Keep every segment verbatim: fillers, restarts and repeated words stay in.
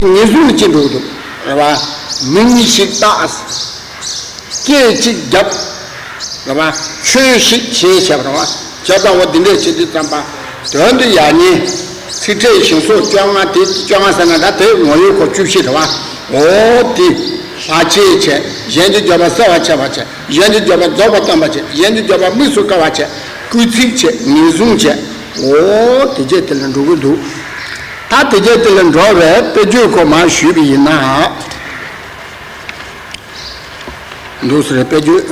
ངེས་བཟུང་ནི་ཅི་འགྲོ་འདུག་རེད་བ། མིང་ཞིག་བཏགས། སྐད་ཅིག་བརྒྱབ། རེད་བ། ཆོས་ཤིག་བྱས་བྱས་པ་རེད་བ། བྱས་ཙང་འོ་འདི་འདྲས་བྱེད་དུས་ཙམ་པ། དོན་དུ་ཡང་ནི། ཚིག་ཕྲད་ཞིང་སོགས་བཅོ་ལྔ་དེ་བཅོ་ལྔ་ཟེར་ན་ད་དེ་ངོ་བོའི་སྐོར་བཅུ་བཞི་རེད་བ། འོ་དེ། ལྷག་བཅས་བྱས། གཞན་གྱི་བརྗོད་པ་གསལ་བར་བྱེད་པ་བྱས། གཞན་གྱི་བརྗོད་པ་རྫོགས་པར་སྟོན་པ་བྱས། གཞན་གྱི་བརྗོད་པ་དམིགས་སུ་བཀར་བ་བྱས། སྐུལ་ཚིག་བྱས། ངེས་བཟུང་བྱས། འོ་དེ་རྗེས་དེ་ལ་འགྲོ་གི་འདུག་ད་དེ་རྗེས་དེ་ལ་འགྲོ་བའི་དཔེ་བརྗོད་ཁོ་མར་ཞུས་པ་ཡིན་ན། འདུག་ཟེར་དཔེ་བརྗོད།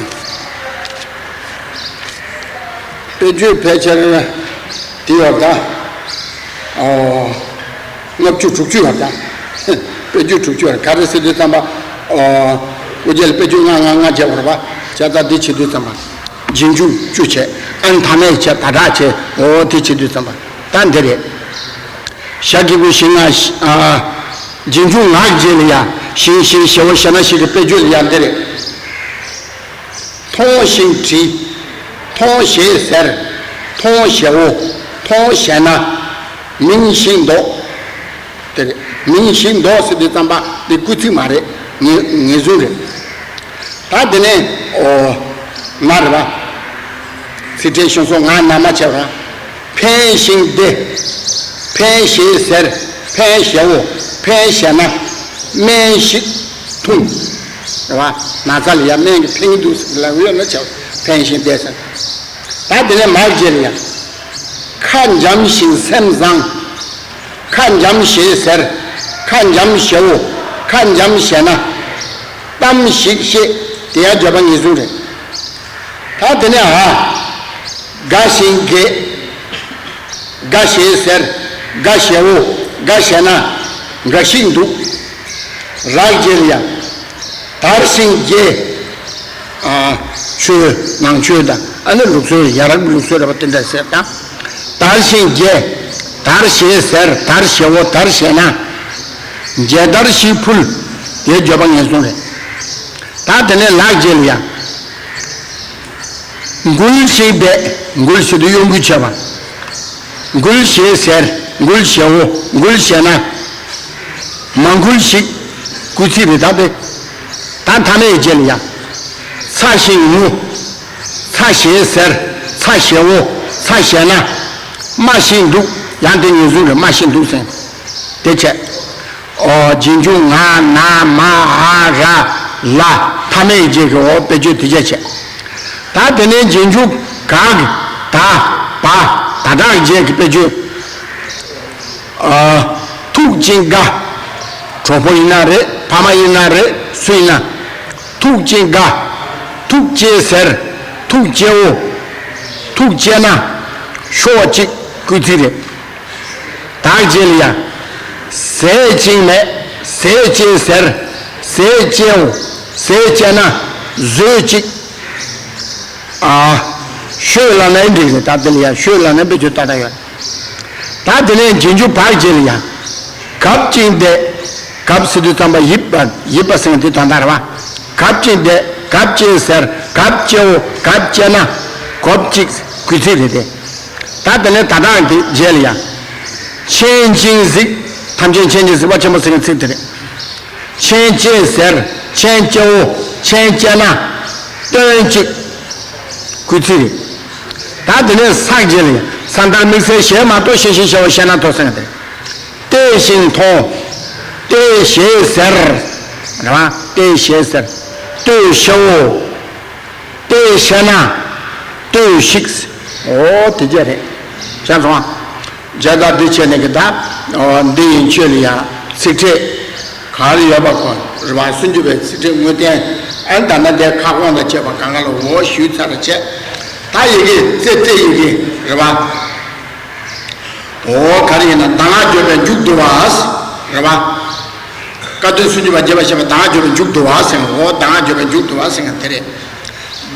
དཔེ་བརྗོད་ཕལ་ཆེར་དེ་ཡོད་ད། ཨོ། ལྔ་བཅུ་དྲུག་ཅུ་ཡོད་ད། དཔེ་བརྗོད་དྲུག་ཅུ་ཡོད། ག་རེ་ཟེར་དུས་ཙམ་པ། ཨོ། དབུ་འབྱེད་ལ་དཔེ་བརྗོད་ལྔ་ལྔ་ལྔ་བྱས་པ་རེད་པ། བྱས་ཙང་འདི་བྱེད་དུས་ཙམ་པ། རྗེས་འཇུག་བཅུ་བྱས། ཨན་ཐ་མས་བྱས། ད་དྲག་བྱས། འོ་དེ་བྱེད་དུས་ཙམ་པ། ད་འདི་རེད། ཞག་གི་བུ་ཞིག་ན། ཨ། རྗེས་འཇུག་ངག་རྗེས་ལ་ཡ། ཞིང་ཞེས་ཞེའོ་ཞེ་ན་ཞིག་གི་དཔེ་བརྗོད་ལ་ཡ་འདི་རེད། མཐོང་ཞིང་བྲིས། མཐོང་ཞེས་ཟེར། མཐོང་ཞེའོ། མཐོང་ཞེ་ན། མིང་ཞིག་འདོགས། དེ་རེད། མིང་ཞིག་འདོགས་ཟེར་དུས་ཙམ་པ་འདི་སྐུལ་ཚིག་མ་རེད། ངེས་ངེས་བཟུང་རེད། ད་དེ་ནས་ཨོ། ན་རེད་པ། ཚིག་ཕྲད་ཞིང་སོགས་ངག་ན་མ་བྱས་པ། འཕེན་ཞིང་བདེ། འཕེན་ཞེས་ཟེར། འཕེན་ཞེའོ། འཕེན་ཞེ་ན། སྨན་ཞིག་འཐུང་། རེད་པ། ན་ཚ་ལ་ཡ་སྨན་གྱིས་ཕན་གྱི་འདུག་ཟེར་ལབ་ཡོད་ན་བྱ། འཕེན་ཞིང་བདེ་ཟེར། ད་དེ་ནས་མར་རྗེས་ལ་ཡ། ཁ་འཇམ་ཞིང་སེམས་བཟང་། ཁ་འཇམ་ཞེས་ཟེར། ཁ་འཇམ་ཞེའོ། ཁ་འཇམ་ཞེ་ན། གཏམ་ཞིག་བཤད། དེ་ཡང་བརྗོད་པ་ངེས་བཟུང་རེད། ད་དེ་ནས་ཧ། དགའ་ཞིང་དགྱེས། དགའ་ཞེས་ཟེར། དགའ་ཞེའོ། དགའ་ཞེ་ན། དགའ་ཞིང་འདུག་རགས་རྗེས་ལ་ཡ། དར་ཞིང་རྒྱས། ཨ། ཆོས་ནང་ཆོས་དང་ཨ་ནི་ལུགས་སྲོལ་ཡ་རབས་ལུགས་སྲོལ་རེད་པ། དེ་འདྲ་ཟེར་དང་། དར་ཞིང་རྒྱས། དར་ཞེས་ཟེར། དར་ཞེའོ། དར་ཞེ་ན། མཇལ་དར་ཞིག་ཕུལ། དེ་བརྗོད་པ་ངེས་བཟུང་རེད། ད་དེ་ནས་ལག་རྗེས་ལ་ཡ། འགུལ་ཞིང་འབད། འགུལ་ཞེས་དུས་གཡོ་འགུལ་བྱས་པ། འགུལ་ཞེས་ཟེར། འགུལ་ཞེའོ། འགུལ་ཞེ་ན། མ་འགུལ་ཞིག་སྐུལ་ཚིག་རེད་ད་དེ། ད་མཐའ་མའི་རྗེས་ལ་ཡ། ཚ་ཞིང་ངུ། ཚ་ཞེས་ཟེར། ཚ་ཞེའོ། ཚ་ཞེ་ན། སྨྲ་ཞིང་འདུག་ཡང་དེ་ངེས་བཟུང་རེད། སྨྲ་ཞིང་འདུག་ཟེར། དེ་བྱས། ཨོ། རྗེས་འཇུག་ང་ན་མ་འ་ར་ལ། མཐའ་མའི་རྗེས་ཀྱི་འོ་དཔེ་བརྗོད་དེ་བྱས་བྱས། ད་དེ་ནས་རྗེས་འཇུག་ག་གི་ད་བ་ད་དྲག་རྗེས་ཀྱི་དཔེ་བརྗོད། ཨ། ཐུག་ཅིང་དགའ། གྲོགས་པོ་ཡིན་ན་རེད། ཕ་མ་ཡིན་ན་རེད། སུ་ཡིན་ན། ཐུག་ཅིང་དགའ། ཐུག་ཅེས་ཟེར། ཐུག་ཅེའོ། ཐུག་ཅེ་ན། ཤོག་ཅིག་སྐུལ་ཚིག་རེད། དག་རྗེས་ལ་ཡ། ཟས་ཅིང་མེད། ཟས་ཅེས་ཟེར། ཟས་ཅེའོ། ཟས་ཅེ་ན། ཟོས་ཅིག་ཨ། ཤོད་ལབ་ན་འགྲིག་རེད། ད་དེ་ལ་ཡ་ཤོད་ལབ་ན་དཔེ་བརྗོད་ཏག་ཏག་ཡོད། ད་དེ་ནས་རྗེས་འཇུག་བག་རྗེས་ལ་ཡ། གབ་ཅིང་བསྡད། གབ་ཟེར་དུས་ཙམ་པ་ཡིབ་པ་ཡིབ་པ་ཟེར་མཁན་དེ་དོན་དག་རེད་པ། གབ་ཅིང་བསྡད། གབ་ཅེས་ཟེར། གབ་ཅེའོ། གབ་ཅེ་ན། གོབ་ཅིག་སྐུལ་ཚིག་རེད་དེ། ད་དེ་ནས་ད་དག་དེ་རྗེས་ལ་ཡ། མཆན་ཅིང་གཟིགས། ཐམས་ཅད་མཆན་ཅིང་གཟིགས་པ་ཆེན་པོ་ཟེར་མཁན་ཚིག་དེ་རེད། མཆན་ཅེས་ཟེར། མཆན་ཅེའོ། མཆན་ཅེ་ན། སྟོན་ཅིག་སྐུལ་ཚིག་རེད། ད་དེ་ནས་སག་རྗེས་ལ་ཡ། ས་མཐར་དམིགས་བསལ་ཞེས་མ་གཏོགས་ཞེས་ཞེས་ཞེའོ་ཞེ་ན་མཐོ་ཟེར་མཁན་དེ། བལྟས་ཤིང་མཐོང་། བལྟས་ཞེས་ཟེར། རེད་པ། བལྟས་ཞེས་ཟེར། ལྟོས་ཤིའོ། བལྟས་ཤེ་ན། ལྟོས་ཤིག་འོ་དེ་གྱད་རེད། བྱས་སོང་ཨ། བྱས་ཙང་འདི་བྱས་ནས་ཀྱི་ད། འདི་ཡན་ཆོད་ལ་ཡ། ཚིག་ཕྲད། ག་རེ་ཡོད་པ་ཁོ་རེད་པ། སུམ་ཅུ་པའི་ཚིག་ཕྲད་དངོས་བསྟན། ཨ་ནི་ད་ནི་དེ་ཁ་སྐོང་དང་བཅས་པ་གང་ག་ལ་འོ་ཞུས་ཚར་བྱས། ད་ཡི་གེ་རྩེ་རྩེ་ཡི་གེ་རེད་པ། འོ་ག་རེ་ཡིན་ན་གདམས་ངག་བརྗོད་པའི་མཇུག་བསྡུ་བ། རེད་པ། བཀའ་བསྡུ་སུམ་ཅུ་པ་རྒྱས་པར་བཤད་པའི་གདམས་ངག་བརྗོད་པའི་མཇུག་བསྡུ་བ་ཟེར་མཁན། འོ་གདམས་ངག་བརྗོད་པའི་མཇུག་བསྡུ་བ་ཟེར་མཁན་དེ་རེད།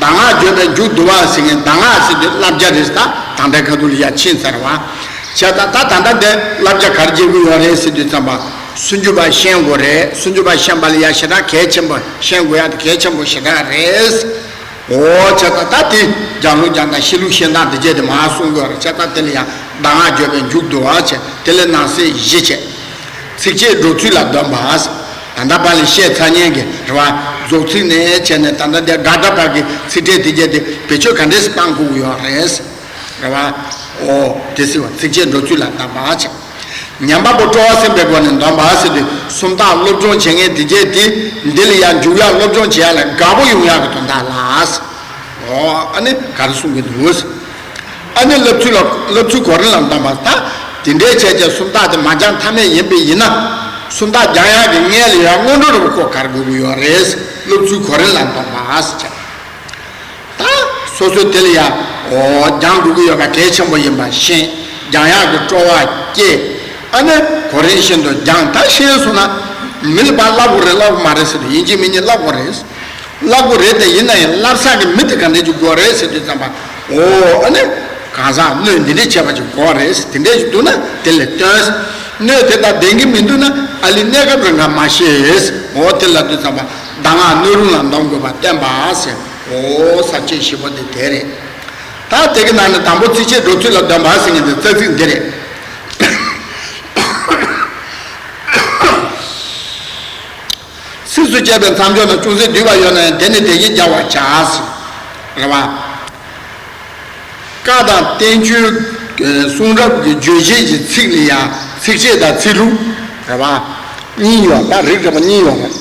གདམས་ངག་བརྗོད་པའི་མཇུག་བསྡུ་བ་ཟེར་མཁན་གདམས་ངག་ཟེར་དུས་བསླབ་བྱ་རེད། ད་དང་པའི་ཁ་ཐུག་ལ་ཡ་ཕྱིན་ཚར་བ། བྱས་ཙང་ད་ད་ལྟ་དེ་བསླབ་བྱ་ག་རེ་བྱེད་དགོས་ཡོད་རེད་ཟེར་དུས་ཙམ་པ། སུམ་ཅུ་པ་ཤེས་དགོས་རེད། སུམ་ཅུ་པ་ཤེས་པ་ལ་ཡ་ཞེ་དྲག་གལ་ཆེན་པོ། ཤེས་དགོས་ཡ་དེ་གལ་ཆེན་པོ་ཞེ་དྲག་རེད། འོ་བྱས་ཙང་ད་དེ་སྦྱང་ལུགས་སྦྱང་སྟངས་ཤེས་ལུགས་ཤེས་སྟངས་དེ་བྱས་དེ་མར་གསུང་དགོས་རེད། བྱས་ཙང་དེ་ལ་ཡང་གདམས་ངག་བརྗོད་པའི་མཇུག་བསྡུ་བ་བྱས། དེ་ལས་ནང་གསེས་བཞི་བྱས། ཚིགས་བཅད་འགྲོ་ཚུལ་ལ་སྡོམ་པ། ད་ལྟ་བར་ལ་བཤད་ཚར་མཁན་གྱི་རེད་བ། རྫོགས་ཚིག་ནས་བྱས་ནས་ད་ལྟ་འདིར་དགག་སྒྲ་བར་གྱི་ཚིག་ཕྲད་དེ་བརྒྱད་དེ་བེད་སྤྱོད་ག་འདྲས་སེ་བཏང་དགོས་ཀྱི་ཡོད་རེད། རེད་བ། འོ་དེ་ཟེར་བ་ཚིགས་བཅད་འགྲོ་ཚུལ་ལ་སྡོམ་པ་བྱས། ཉན་པ་པོ་སྤྲོ་བ་སེམས་པའི་སྒོ་ནས་སྡོམ་པ་ཟེར་དུས་སུམ་རྟགས་སློབ་སྦྱོང་བྱེད་མཁན་དེ་བརྒྱད་དེ་འདི་ལ་ཡང་འཇུག་ཡག་སློབ་སྦྱོང་བྱེད་ཡག་ལ་དགའ་པོ་ཡོང་ཡག་གི་དོན་དག་ལ། འོ་ཨ་ནི་ག་རེ་གསུང་གི་འདུག་ཨ་ནི་བསླབ་ཚུལ་ལ་བསླབ་ཚུལ་གོ་རིམ་ལ་སྡོམ་པ་ད། དེ་འདྲའི་བྱས་ཀྱང་སུམ་རྟགས་དེ་མ་སྦྱངས་ཐབས་མེད་ཡིན་པས་ཡིན་ན། སུམ་རྟགས་སྦྱང་ཡག་གི་སྔོན་ལ་ཡང་སྔོན་འགྲོ་རེ་བ་ཁོ་ག་རེ་དགོས་ཀྱི་ཡོད་རེད། བསླབ་ཚུལ་གོ་རིམ་ལ་སྡོམ་པ་ཟེར་བྱས། ད་སོ་སོའི་དེ་ལ་ཡང་འོ་སྦྱང་དགོས་ཀྱི་ཡོད་པ་གལ་ཆེན་པོ་ཡིན་པ་ཤེས། སྦྱང་ཡག་གི་སྤྲོ་བ་སྐྱེས། ཨ་ནི་གོ་རིམ་བཞིན་དུ་སྦྱང་ད་ཤེས་སོང་ན། མི་ལ་ཕར་བསླབ་དགོས་རེད་བསླབ་དགོས་མ་རེད་ཟེར་དུས་ཡིན་གཅིག་མིན་གཉིས་བསླབ་དགོས་རེད། བསླབ་དགོས་རེད་དེ་ཡིན་ན་ཡང་བསླབ་ས་གི་མི་དེ་ག་འདྲ་ཅིག་དགོས་རེད་ཟེར་དུས་ཙམ་པ། འོ་ཨ་ནི་གང་ཟག་སྣོད་འདི་འདྲ་བྱས་པ་ཅིག་དགོས་རེད་དེ་འདྲ་ཅིག་འདུག་ན་དེ་ལ་སྟོན། སྣོད་དེ་དང་ལྡན་གྱི་མི་འདུག་ན་ཨ་ལི་གནས་སྐབས་རིང་ག་མ་ཤེས། འོ་དེ་ལ་དུས་ཙམ་པ་གདམས་ངག་སྣོད་རུང་ལ་འདོམས་དགོས་པ་བསྟན་པ་ཟེར། འོ་ས་བཅད་བཞི་པོ་དེ་དེ་རེད། ད་དེ་གི་ནང་ནས་དང་པོ་ཚིགས་བཅད་འགྲོ་ཚུལ་ལ་སྡོམ་པ་ཟེར་མཁན་དེ་རྩ་ཚིག་འདི་རེད། ཚིགས་སུ་བཅད་པའི་མཚམས་སྦྱོར་ན་ཅུང་ཟད་བསྡུས་པ་ཡོད་ན་ཡང་དེ་ནི་དེ་བཞིན་སྦྱར་བར་བྱ། རེད་བ། བཀའ་དང་བསྟན་བཅོས་གསུང་རབ་ཀྱི་བརྗོད་བྱེད་ཀྱི་ཚིག་ལ་ཡང་ཚིགས་བཅད་དང་ཚིག་ལྷུག་རེད་བ། གཉིས་ཡོད་པ་རིགས་རེ་བ་གཉིས་ཡོད་རེད།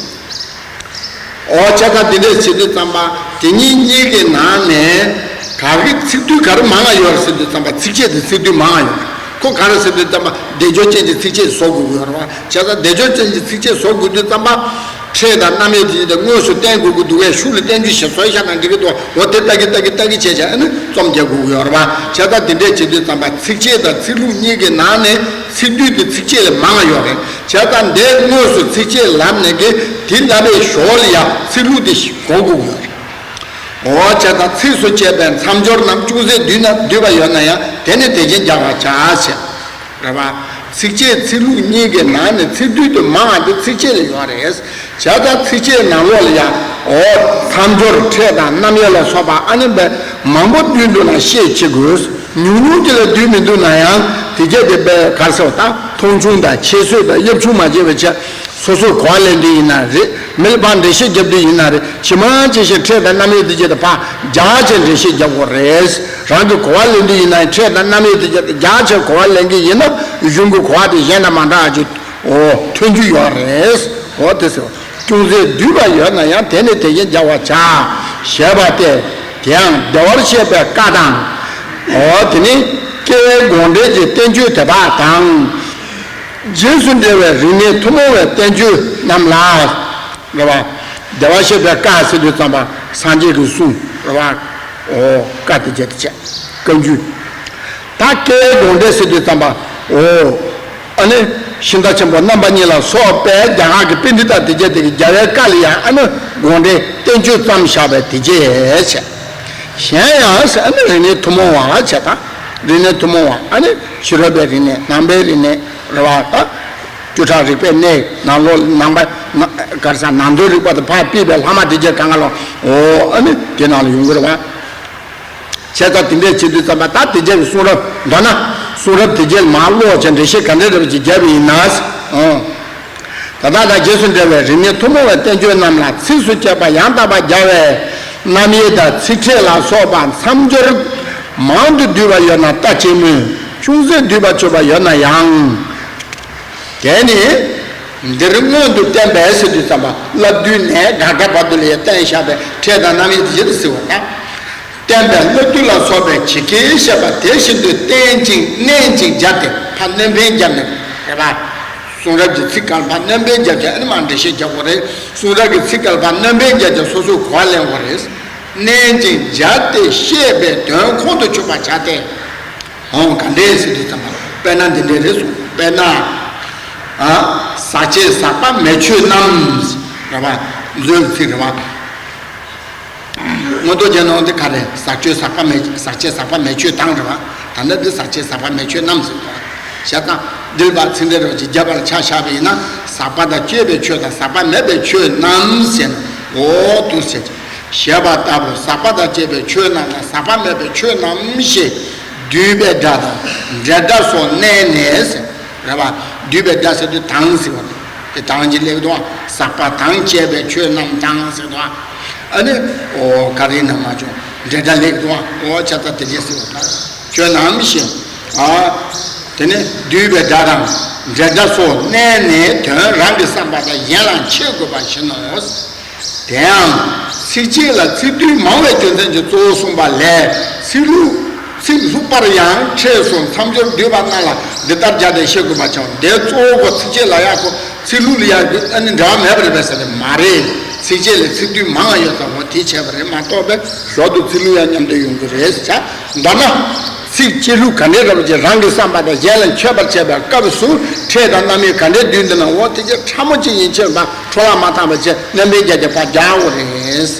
འོ་བྱས་ཙང་འདི་འདྲས་བྱེད་དུས་ཙམ་པ་དེ་གཉིས་གཉིས་ཀྱི་ནང་ནས་ག་གི་ཚིག་བསྡུས་ག་རེ་མང་ང་ཡོད་རེད་ཟེར་དུས་ཙམ་པ་ཚིགས་བཅད་དེ་ཚིག་བསྡུས་མང་ང་ཡོད་རེད། ཁོ་ག་རེ་ཟེར་དུས་ཙམ་པ་བཟླས་སྦྱོར་ཅན་གྱི་ཚིགས་བཅད་བཟོ་དགོས་ཀྱི་ཡོད་རེད་བ། བྱས་ཙང་བཟླས་སྦྱོར་ཅན་གྱི་ཚིགས་བཅད་བཟོ་དགོས་དུས་ཙམ་པ། ཕྲད་དང་རྣམ་དབྱེ་དེ་དེ་དངོས་སུ་བསྟན་དགོས་ཀྱི་འདུག་གས། ཤུགས་ལ་བསྟན་རྒྱུ་ཞིག་བཟོས་བཞག་ན་འགྲིག་གི་འདུག་འོ་དེ་ལྟ་གི་ལྟ་གི་ལྟ་གི་བྱས་བྱས་ཨ་ནི་རྩོམ་རྒྱག་དགོས་ཀྱི་ཡོད་རེད་བ། བྱས་ཙང་དེ་འདྲས་བྱེད་དུས་ཙམ་པ་ཚིགས་བཅད་དང་ཚིག་ལྷུག་གཉིས་ཀྱི་ནང་ནས་ཚིག་བསྡུས་དེ་ཚིགས་བཅད་ལས་མང་ང་ཡོད་རེད། བྱས་ཙང་འདས་དངོས་སུ་ཚིགས་བཅད་ལབ་ནས་གི་དེ་ལབ་པའི་ཞོར་ལ་ཡང་ཚིག་ལྷུག་དེ་ཞིག་གོ་དགོས་ཀྱི་ཡོད་རེད། འོ་བྱས་ཙང་ཚིགས་སུ་བཅད་པའི་མཚམས་སྦྱོར་རྣམས་ཅུང་ཟད་བསྡུས་ན་བསྡུས་པ་ཡོད་ན་ཡང་དེ་ནི་དེ་བཞིན་སྦྱར་བར་བྱ་ཞེས། རེད་བ། ཚིགས་བཅད་ཚིག་ལྷུག་གཉིས་ཀྱི་ནང་ནས་ཚིག་བསྡུས་དེ་མང་བ་དེ་ཚིགས་བཅད་ལ་ཡོད་རེད། བྱས་ཙང་ཚིགས་བཅད་ནང་ལོགས་ལ་ཡང་འོ་མཚམས་སྦྱོར་ཕྲད་དང་རྣམ་དབྱེ་ལ་སོགས་པ་ཨ་ནི་བས་མང་པོ་བསྡུས་འདུག་ན་ཤེས་བྱེད་དགོས། ཉུང་ཉུང་དེ་ལ་བསྡུས་མི་འདུག་ན་ཡང་དེ་བརྒྱད་དེ་བས་ག་རེ་ཟེར་བ་དང་མཐོང་ཆུང་དང་ཁྱད་གསོད་དང་དབྱབ་ཆུང་མ་བྱས་པའི་ཕྱིར། སོ་སོས་གོ་བ་ལེན་དུས་ཡིན་ན་རེད། མི་ལ་ཕར་འགྲེལ་བཤད་རྒྱབ་དུས་ཡིན་ན་རེད། ཇི་མང་ཇི་བཞིན་ཕྲད་དང་རྣམ་དབྱེ་འདི་བརྒྱད་དེ་ཕར་རྒྱག་བྱས་འགྲེལ་བཤད་རྒྱག་དགོས་རེད། རང་གི་གོ་བ་ལེན་དུས་ཡིན་ན་ཕྲད་དང་རྣམ་དབྱེ་འདི་བརྒྱད་དེ་རྒྱག་བྱས་གོ་བ་ལེན་གྱི་ཡིན་ན་གཞུང་གི་གོ་བ་དེ་གཞན་དང་མ་འདྲ་བ་ཅིག་འོ་ཐོན་རྒྱུ་ཡོད་རེད། འོ་དེ་ཟེར་བ། ཅུང་ཟད་བསྡུས་པ་ཡོད་ན་ཡང་དེ་ནི་དེ་བཞིན་སྦྱར་བར་བྱ། ཞེས་པ་སྟེ། དེ་ཡང་བདེ་བར་གཤེགས་པའི་བཀའ་དང་། འོ་དེ་ནི་སྐྱེ་བོའི་དགོངས་འགྲེལ་གྱི་བསྟན་བཅོས་དེ་དག་དང་། རྗེས་སུ་འབྲེལ་བའི་རིག་གནས་ཐུན་མོང་བའི་བསྟན་བཅོས་རྣམས་ལ། རེད་བ། བདེ་བར་གཤེགས་པའི་བཀའ་ཟེར་དུས་ཙམ་པ་སངས་རྒྱས་ཀྱི་གསུང་རེད་བ། འོ་བཀའ་དེ་བྱས་ཏེ་བྱས། བཀའ་འགྱུར། ད་སྐྱེ་བོའི་དགོངས་འགྲེལ་ཟེར་དུས་ཙམ་པ། འོ། ཨ་ནི། ཤིང་རྟ་ཆེན་པོ་རྣམ་པ་གཉིས་ལ་སོགས་པའི་རྒྱ་གར་གྱི་པཎྜི་ཏ་དེ་བརྒྱད་དེ་གི་རྒྱལ་བའི་བཀའ་ལ་ཡང་ཨ་ནི་དགོངས་འགྲེལ་བསྟན་བཅོས་བརྩམས་བཞག་པའི་དེ་བྱས་བྱས། གཞན་ཡང་ཟེར་ཨ་ནི་རིག་གནས་ཐུན་མོང་བ་བྱས་དང་། རིག་གནས་ཐུན་མོང་བ་ཨ་ནི་ཕྱི་རོལ་པའི་རིག་གནས་ནང་པའི་རིག་གནས་རེད་བ་དང་། བཅུ་ཕྲག་རིག་པའི་གནས་ནང་ལོགས་ནང་པ་ན་ག་རེ་ཟེར་ནང་དོན་རིག་པ་དང་ཕར་ཕུད་པའི་ལྷག་མ་དེ་བརྒྱད་གང་ག་ལ་འོ་ཨ་ནི་དེ་ནང་ལ་ཡོང་གི་རེད་བ། བྱས་ཙང་དེ་འདྲས་བྱེད་དུས་ཙམ་པ་ད་དེ་བརྒྱད་ཀྱི་གསུང་རབ་མདོར་ན་གསུང་རབ་དེ་བརྒྱད་ལ་མར་ཀློག་བྱས་འགྲེལ་བཤད་ག་འདྲས་རེ་བ་ཅིག་བརྒྱབ་པ་ཡིན་ན། ཨང་། ད་ལྟ་དང་རྗེས་སུ་འབྲེལ་བའི་རིག་གནས་ཐུན་མོང་བའི་བསྟན་བཅོས་རྣམས་ལ་ཚིགས་སུ་བཅད་པ་ཡང་དག་པར་སྦྱར་བའི་རྣམ་དབྱེ་དང་ཚིག་ཕྲད་ལ་སོགས་པ་མཚམས་སྦྱོར་མང་དུ་བསྡུས་པ་ཡོད་ན་ལྟ་ཅི་སྨོས། ཅུང་ཟད་བསྡུས་པ་བྱུང་བ་ཡོད་ན་ཡང་། དེ་ནི་འདིར་སྔོན་དུ་བསྟན་པའི་ཟེར་དུས་ཙམ་པ་བསླབ་བསྡུས་ནས་དགག་སྒྲ་བར་དུ་ལ་ཡང་བསྟན་བཞག་པའི་ཕྲད་དང་རྣམ་དབྱེ་དེ་བཞིན་དུ་གཟིགས་པ་དང་། བསྟན་པའི་བསླབ་བསྡུས་ལ་སོགས་པའི་ཇི་སྐད་བཤད་པ་དེ་བཞིན་དུ་བསྟན་ཅིང་བསྣན་ཅིང་སྦྱར་ཏེ་ཕར་སྣོན་ཕན་བརྒྱབ་ནས་རེད་པ། གསུང་རབ་ཀྱི་ཚིག་གང་ལ་ཕར་སྣོན་ཕན་བརྒྱབ་ཀྱང་ཨ་ནི་མར་འགྲེལ་བཤད་རྒྱག་དགོས་རེད། གསུང་རབ་ཀྱི་ཚིག་གང་ལ་ཕར་སྣོན་ཕན་བརྒྱབ་ཀྱང་སོ་སོའི་གོ་བ་ལེན་དགོས་རེད། བསྣན་ཅིང་སྦྱར་ཏེ་བཤད་པའི་དོན་ཁོང་དུ་ཆུད་པར་བྱ་སྟེ། འོང་ག་འདྲས་ཟེར་དུས་ཙམ་པ་དཔེར་ན་འདི་འདྲས་རེད་གསུངས། དཔེར་ན། ཨ། ཟག་བཅས་ཟག་པ་མེད་ཆོས་རྣམས། རེད་པ། མཛོད་ཀྱི་ཚིག་རེད་པ། མངོན་རྟོགས་རྒྱན་ནང་དེ་ག་རེ་ཟག་བཅས་ཟག་པ་མེད་ཟག་བཅས་ཟག་པ་མེད་ཆོས་དང་རེད་པ། ད་ནི་འདི་ཟག་བཅས་ཟག་པ་མེད་ཆོས་རྣམས་ཟེར་བ། བྱས་ཙང་འདིར་པ་ཚིག་འདི་རེད་པ་ཅིག་རྒྱབ་པར་ཆ་བཞག་པ་ཡིན་ན་ཟག་པ་དང་བཅས་པའི་ཆོས་དང་ཟག་པ་མེད་པའི་ཆོས་རྣམས་ཟེར་ན་འོ་འདུག་ཟེར་གྱི། ཞེས་པ་ལྟ་བུ་ཟག་པ་དང་བཅས་པའི་ཆོས་རྣམས་དང་ཟག་པ་མེད་པའི་ཆོས་རྣམས་ཞེས་བསྡུས་པའི་སྒྲ་དང་འབྲེལ་སྒྲ་སོགས་བསྣན་ནས་ཟེར་རེད་པ། བསྡུས་པའི་སྒྲ་ཟེར་དུས་དང་ཟེར་བ་རེད། དེ་དང་ཅིག་ལེགས་འདུག་ཨ། ཟག་པ་དང་བཅས་པའི་ཆོས་རྣམས་དང་ཟེར་འདུག་ཨ། ཨ་ནི། འོ་ག་རེ་ན་མ་བྱུང་འབྲེལ་སྒྲ་ལེགས་འདུག་ཨ། འོ་ཆ་ཚང་དེ་འདྲས་ཟེར་བ་དང་། ཆོས་རྣམས་ཞེས། ཨ། དེ་ནི་བསྡུས་པའི་སྒྲ་དང་འབྲེལ་སྒྲ་སོགས་བསྣན་ནས་དོན་རང་གི་བསམ་པ་དང་གཞན་ལ་འཆད་དགོས་པ་བཞིན་ནོ། དེའང་ཚིགས་བཅད་ལ་ཚིག་བསྡུས་མང་བའི་རྒྱུ་མཚན་གྱིས་གཙོ་བོ་གསུངས་པ་ལས། ཚིག་ལྷུག་ཚིག་ལྷུག་པར་ཡང་ཕྲད་སོ་མཚམས་སྦྱོར་བསྡུས་པ་རྣམས་ལ་འདི་ལྟར་སྦྱར་ཏེ་བཤད་དགོས་པ་ཅང་། དེ་གཙོ་བོ་གོ་ཚིགས་བཅད་ལ་ཡག་གོ། ཚིག་ལྷུག་ལ་ཡག་གི་ཨ་ནི་འབྲེལ་བ་མེད་པ་རེད་པས་ཟེར་ནས་མ་རེད། ཚིགས་བཅད་ལས་ཚིག་བསྡུས་མང་བ་ཡོད་ཙང་འོ་དེ་བྱས་པ་རེད་མ་གཏོགས་པའི་ཞོར་དུ་ཚིག་ལྷུག་ཡང་མཉམ་དུ་ཡོང་གི་རེད་བྱ། མདོར་ན། ཚིགས་བཅད་ལྷུག་ག་འདྲའི་རབ་ཀྱིས་རང་གི་བསམ་པ་དང་གཞན་ལ་འཆད་པར་བྱེད་པའི་སྐབས་སུ་ཕྲད་དང་རྣམ་དབྱེ་ག་འདྲའི་བསྡུས་འདུག་ན་འོ་དེ་ཚོ་ཕྲ་མོ་གཅིག་ཡིན་ཕྱིར་ན་འཕྲོ་བརླག་མ་བཏང་བ་བྱས་རྣམ་པའི་རྒྱ་ཆེ་བ་རྒྱག་དགོས་རེད།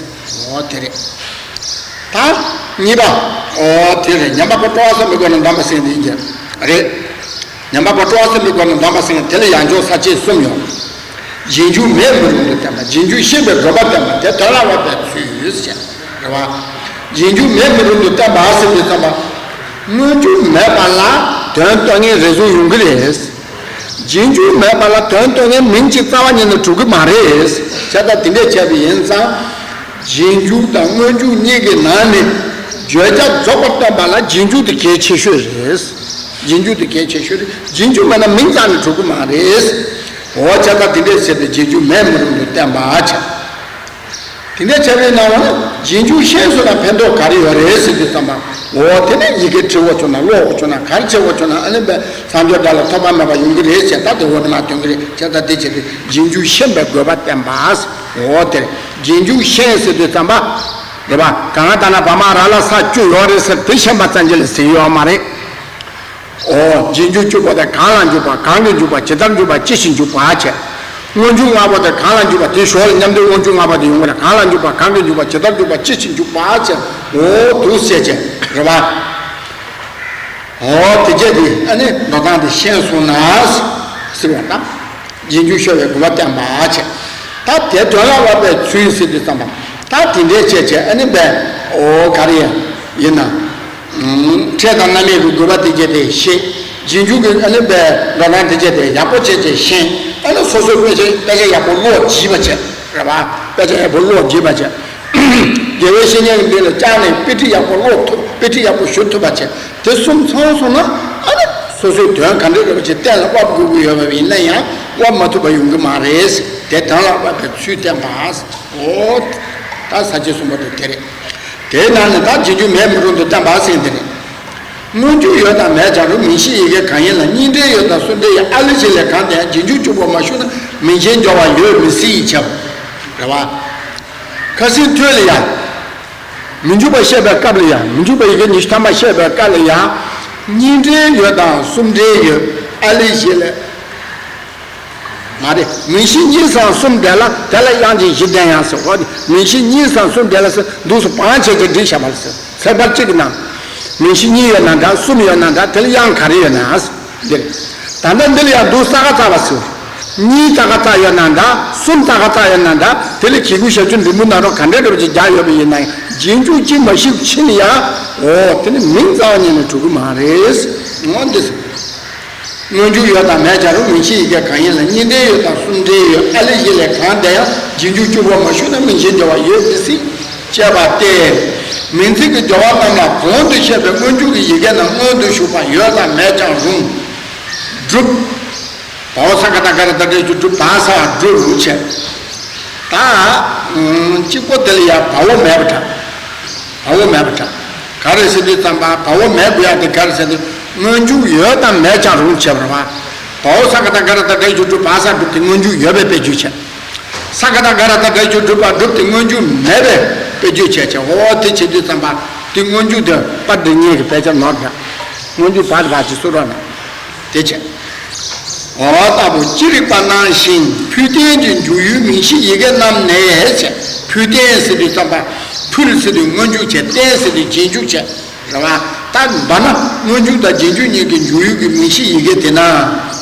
འོ་དེ་རེད། ད་གཉིས་པ། འོ་དེ་རེད། ཉན་པ་པོ་སྤྲོ་བ་བསམ་པའི་སྒོ་ནས་གདམས་པ་ཟེར་འདི་ཡིན་གྱི་རེད། ཉན་པ་པོ་སྤྲོ་བ་བསམ་པའི་སྒོ་ནས་གདམས་པ་ཟེར་དེ་ལ་ཡང་འཇོག་ས་བཅད་གསུམ་ཡོད། རྗེས་འཇུག་མེད་མི་རུང་དུ་བསྟན་པ། རྗེས་འཇུག་ཤེས་པའི་དགོས་པ་བསྟན་པ། དེ་དོན་ལ་བབ་པའི་ཚུལ་ཟེར། རེད་བ། རྗེས་འཇུག་མེད་མི་རུང་དུ་བསྟན་པ་ཟེར་དུས་ཙམ་པ། སྔོན་འཇུག་མེད་པ་ལ་དོན་སྟོན་མཁན་རེ་ཟུང་ཡོང་གི་རེད། རྗེས་འཇུག་མེད་པ་ལ་དོན་སྟོན་མཁན་མིང་གཅིག་རྩ་བ་ཉིད་ནས་གྲུབ་ཀྱི་མ་རེད། བྱས་ཙང་དེ་འདྲས་བྱས་པ་ཡིན་ཙང་། རྗེས་འཇུག་དང་སྔོན་འཇུག་གཉིས་ཀྱི་ནང་ནས་བརྗོད་བྱ་རྫོགས་པར་སྟོན་པ་ལ་རྗེས་འཇུག་དེ་གལ་ཆེ་ཤོས་རེད། རྗེས་འཇུག་དེ་གལ་ཆེ་ཤོས་རེད། རྗེས་འཇུག་མེད་ན་མིང་རྩ་ནས་གྲུབ་ཀྱི་མ་རེད། འོ་བྱས་ཙང་དེ་འདྲས་བྱས་ཏེ་རྗེས་འཇུག་མེད་མི་རུང་དུ་བསྟན་པ་བྱས། དེ་འདྲ་བྱས་པའི་ནང་ལ་རྗེས་འཇུག་ཤེས་སོང་ན་ཕན་ཐོགས་ག་རེ་ཡོད་རེད་ཟེར་དུས་ཙམ་པ། འོ་དེ་ནས་ཡི་གེ་བྲི་དགོས་བྱུང་ན་ཀློག་དགོས་བྱུང་ན་ག་རེ་བྱེད་དགོས་བྱུང་ན་ཨ་ནི་པའི་མཚམས་སྦྱོར་སྒྲ་ལ་ཐོགས་པ་མེད་པ་ཡོང་གི་རེད་ཟེར། ད་དེ་འོ་དེ་མ་སྟོན་གི་རེད། བྱས་ཙང་དེ་བྱས་ཏེ་རྗེས་འཇུག་ཤེས་པའི་དགོས་པ་བསྟན་པ། འོ་དེ་རེད། རྗེས་འཇུག་ཤེས་ཟེར་དུས་ཙམ་པ། རེད་པ། ག་ང་ལྟར་ན་བ་མ་ར་ལ་ས་བཅུ་ཡོད་རེད་ཟེར་དེ་ཤེས་པ་ཙམ་གྱིས་ལ་ཟིན་ཡོད་མ་རེད། འོ། རྗེས་འཇུག་བཅུ་པོ་དེ་གང་ལ་འཇུག་པ། གང་གིས་འཇུག་པ། ཇི་ལྟར་འཇུག་པ། ཅི་ཞིག་འཇུག་པ་བྱས། སྔོན་འཇུག་ལྔ་པོ་དེ་གང་ལ་འཇུག་པ། དེའི་ཞོར་ལ་མཉམ་དུ་སྔོན་འཇུག་ལྔ་པོ་དེ་ཡོང་གི་རེད། གང་ལ་འཇུག་པ། གང་གིས་འཇུག་པ། ཇི་ལྟར་འཇུག་པ། ཅི་ཞིག་འཇུག་པ་བྱས། འོ་འདུག་སེ་བྱས། རེད་པ། འོ་དེ་བྱས་དེ་ཨ་ནི་འགྲོ་སྟངས་དེ་ཤེས་སོང་ན། ཟེར་བ་དང་། རྗེས་འཇུག་ཤེས་པའི་དགོས་པ་བསྟན་པ་བྱས། ད་དེ་དོན་ལ་བབ་པའི་ཚུལ་ཟེར་དུས་ཙམ་པ། ད་དེ་འདྲའི་བྱས་བྱས་ཨ་ནི་པའི། འོ་ག་རེ་ཡིན་ན། ཕྲད་དང་རྣམ་དབྱེ་གི་དགོས་པ་དེ་བྱས་ཏེ་ཤེས། རྗེས་འཇུག་གི་ཨ་ནི་པའི་འགྲོ་སྟངས་དེ་བྱས་ཏེ་ཡག་པོ་བྱས་བྱས་ཤེས། ཨ་ནི་སོ་སོའི་དཔེ་ཆ་དཔེ་ཆ་ཡག་པོ་ཀློག་བགྱིས་པ་བྱས། རེད་པ། དཔེ་ཆ་ཡག་པོ་ཀློག་བགྱིས་པ་བྱས། དགེ་བའི་བཤེས་གཉེན་གྱི་མདུན་ལ་བཅར་ནས་དཔེ་ཁྲིད་ཡག་པོ་ཀློག་ཐུབ། དཔེ་ཁྲིད་ཡག་པོ་ཞུ་ཐུབ་པ་བྱས། དེ་གསུམ་ཚང་སོང་ན་ཨ་ནི་སོ་སོའི་དོན་ག་འདྲ་རེད་པ་ཅིག་གཏན་ལ་དབབ་དགོས་ཀྱི་ཡོད་པ་ཡིན་ན་ཡང་དབབ་མ་ཐུབ་པ་ཡོང་གི་མ་རེད། དེ་དོན་ལ་དབབ་པའི་ཚུལ་བསྟན་པ། འོ། ད་ས་བཅད་གསུམ་པ་དེ་དེ་རེད། དེའི་ནང་ནས་ད་རྗེས་འཇུག་མེད་མི་རུང་དུ་བསྟན་པ་ཟེར་དེ་རེད། སྔོན་འཇུག་ཡོད་དང་མེད་ཀྱང་རུང་། མིང་གཞི་ཡི་གེ་གང་ཡིན་ལ། གཉིས་འབྲེལ་ཡོད་དང་གསུམ་འབྲེལ་ཡོད། ཨ་ལས་བྱེད་ལས་གང་དེ་ཡང་རྗེས་འཇུག་གཅིག་པོ་མ་ཞུགས་ན་མིང་གཞིར་འགྱུར་བ་ཡོད་མི་སྲིད་ཅེས་པ། རེད་པ། ཁ་སང་ཐོས་ལ་ཡང་། མི་འཇུག་པ་བཤད་པའི་སྐབས་ལ་ཡང་། མི་འཇུག་པ་ཡི་གེ་ཉི་ཤུ་ཐམ་པ་བཤད་པའི་སྐབས་ལ་ཡང་། གཉིས་འབྲེལ་ཡོད་དང་གསུམ་འབྲེལ་ཡོད། ཨ་ལས་བྱེད་ལས། མ་རེད། མིང་གཞི་གཉིས་སམ་གསུམ་འབྲེལ་ལ་དེ་ལ་དབྱངས་ཅན་བཞི་ལྡན་ཡང་ཟེར། འོ་དེ་མིང་གཞི་གཉིས་སམ་གསུམ་འབྲེལ་ལ་ཟེར་འདུག་སེ་བང་བྱས་ཀྱི་བསྒྲིགས་བཞག་པ་ལ་ཟེར། ཚེག་བར་གཅིག་གི་ནང་། མིང་གཞི་གཉིས་ཡོད་ན་འདྲ་གསུམ་ཡོད་ན་འདྲ་དེ་ལ་དབྱངས་ག་རེ་ཡོད་ན་ཟེར། འདིར། ད་ལྟ་འདི་ལ་ཡང་འདུག་ས་ག་རྩ་བ་ཟེར། གཉིས་ས་ག་རྩ་ཡོད་ན་འདྲ་གསུམ་ས་ག་རྩ་ཡོད་ན་འདྲ་དེ་ལ་གི་གུ་ཞབས་ཀྱུ་འགྲེང་བུ་ནང་རོགས་ག་འདྲ་འདྲ་བ་ཅིག་རྒྱག་ཡོད་པ་ཡིན་ན་ཡང་རྗེས་འཇུག་ཅིག་མ་ཞུགས་ཕྱིན་ཡང་། འོ་དེ་ནི་མིང་རྩ་བ་ཉིད་ནས་གྲུབ་ཀྱི་མ་རེད། འོ་འདི་ཟེར། སྔོན་འཇུག་ཡོད་དང་མེད་ཀྱང་རུང་། མིང་གཞི་ཡི་གེ་གང་ཡིན་ལ། གཉིས་འབྲེལ་ཡོད་དང་གསུམ་འབྲེལ་ཡོད། ཨ་ལས་བྱེད་ལས་གང་དེ་ཡང་། རྗེས་འཇུག་གཅིག་པོ་མ་ཞུགས་ན་མིང་གཞིར་འགྱུར་བ་ཡོད་མི་སྲིད། ཅེས་པ་སྟེ། མིང་ཚིག་གི་སྦྱོར་བ་རྣམས་ལ་གོང་དུ་བཤད་པའི་སྔོན་འཇུག་གི་ཡི་གེ་རྣམས་སྔོན་དུ་ཞུགས་པ་ཡོད་དང་མེད་ཀྱང་རུང་། སྒྲུབ། བའོ་ས་ག་བཏགས་སྒ་ར་བཏགས་སྒྲ་ཡ་བྱས་སྒྲུབ། བ་ས་སྒྲུབ་བྱས། ད་གཅིག་པོ་དེ་ལ་ཡང་བའོ་མེད་པ་འདྲ། བའོ་མེད་པ་འདྲ། ག་རེ་ཟེར་དུས་ཙམ་པ་བའོ་མེད་དགོས་ཡག་དེ་ག་རེ་ཟེར་དུས་སྔོན་འཇུག་ཡོད་དང་མེད་ཀྱང་རུང་བྱས་པ་རེད་པ། བའོ་ས་ག་བཏགས་སྒ་ར་བཏགས་སྒྲ་ཡ་བྱས་སྒྲུབ། བ་ས་སྒྲུབ་དེ་སྔོན་འཇུག་ཡོད་པའི་དཔེ་བརྗོད་བྱས། ས་ག་བཏགས་སྒ་ར་བཏགས་སྒྲ་ཡ་བྱས་སྒྲུབ་པ་སྒྲུབ་དེ་སྔོན་འཇུག་མེད་པའི་དཔེ་བརྗོད་བྱས་བྱས། འོ་དེ་བྱེད་དུས་ཙམ་པ་དེ་སྔོན་འཇུག་དེ་པ་འདི་གཉིས་ཀྱི་དཔེ་ཆ་ནོར་འདྲ། སྔོན་འཇུག་བ་དེ་བ་ཅིག་སུ་རོགས་ན། དེ་བྱས། འོ་ལྟ་བུ་ཅི་རིགས་པ་ནང་བཞིན་འཕུལ་རྟེན་གྱི་འཇུག་ཡུལ་མིང་གཞི་ཡི་གེ་རྣམས་ནས་བྱས། འཕུལ་རྟེན་ཟེར་དུས་ཙམ་པ། འཕུལ་ཟེར་དུས་སྔོན་འཇུག་བྱས། རྟེན་ཟེར་དུས་རྗེས་འཇུག་བྱས། རེད་པ། ད་བར་ན་སྔོན་འཇུག་དང་རྗེས་འཇུག་གཉིས་ཀྱི་འཇུག་ཡུལ་གྱི་མིང་གཞི་ཡི་གེ་དེ་ན།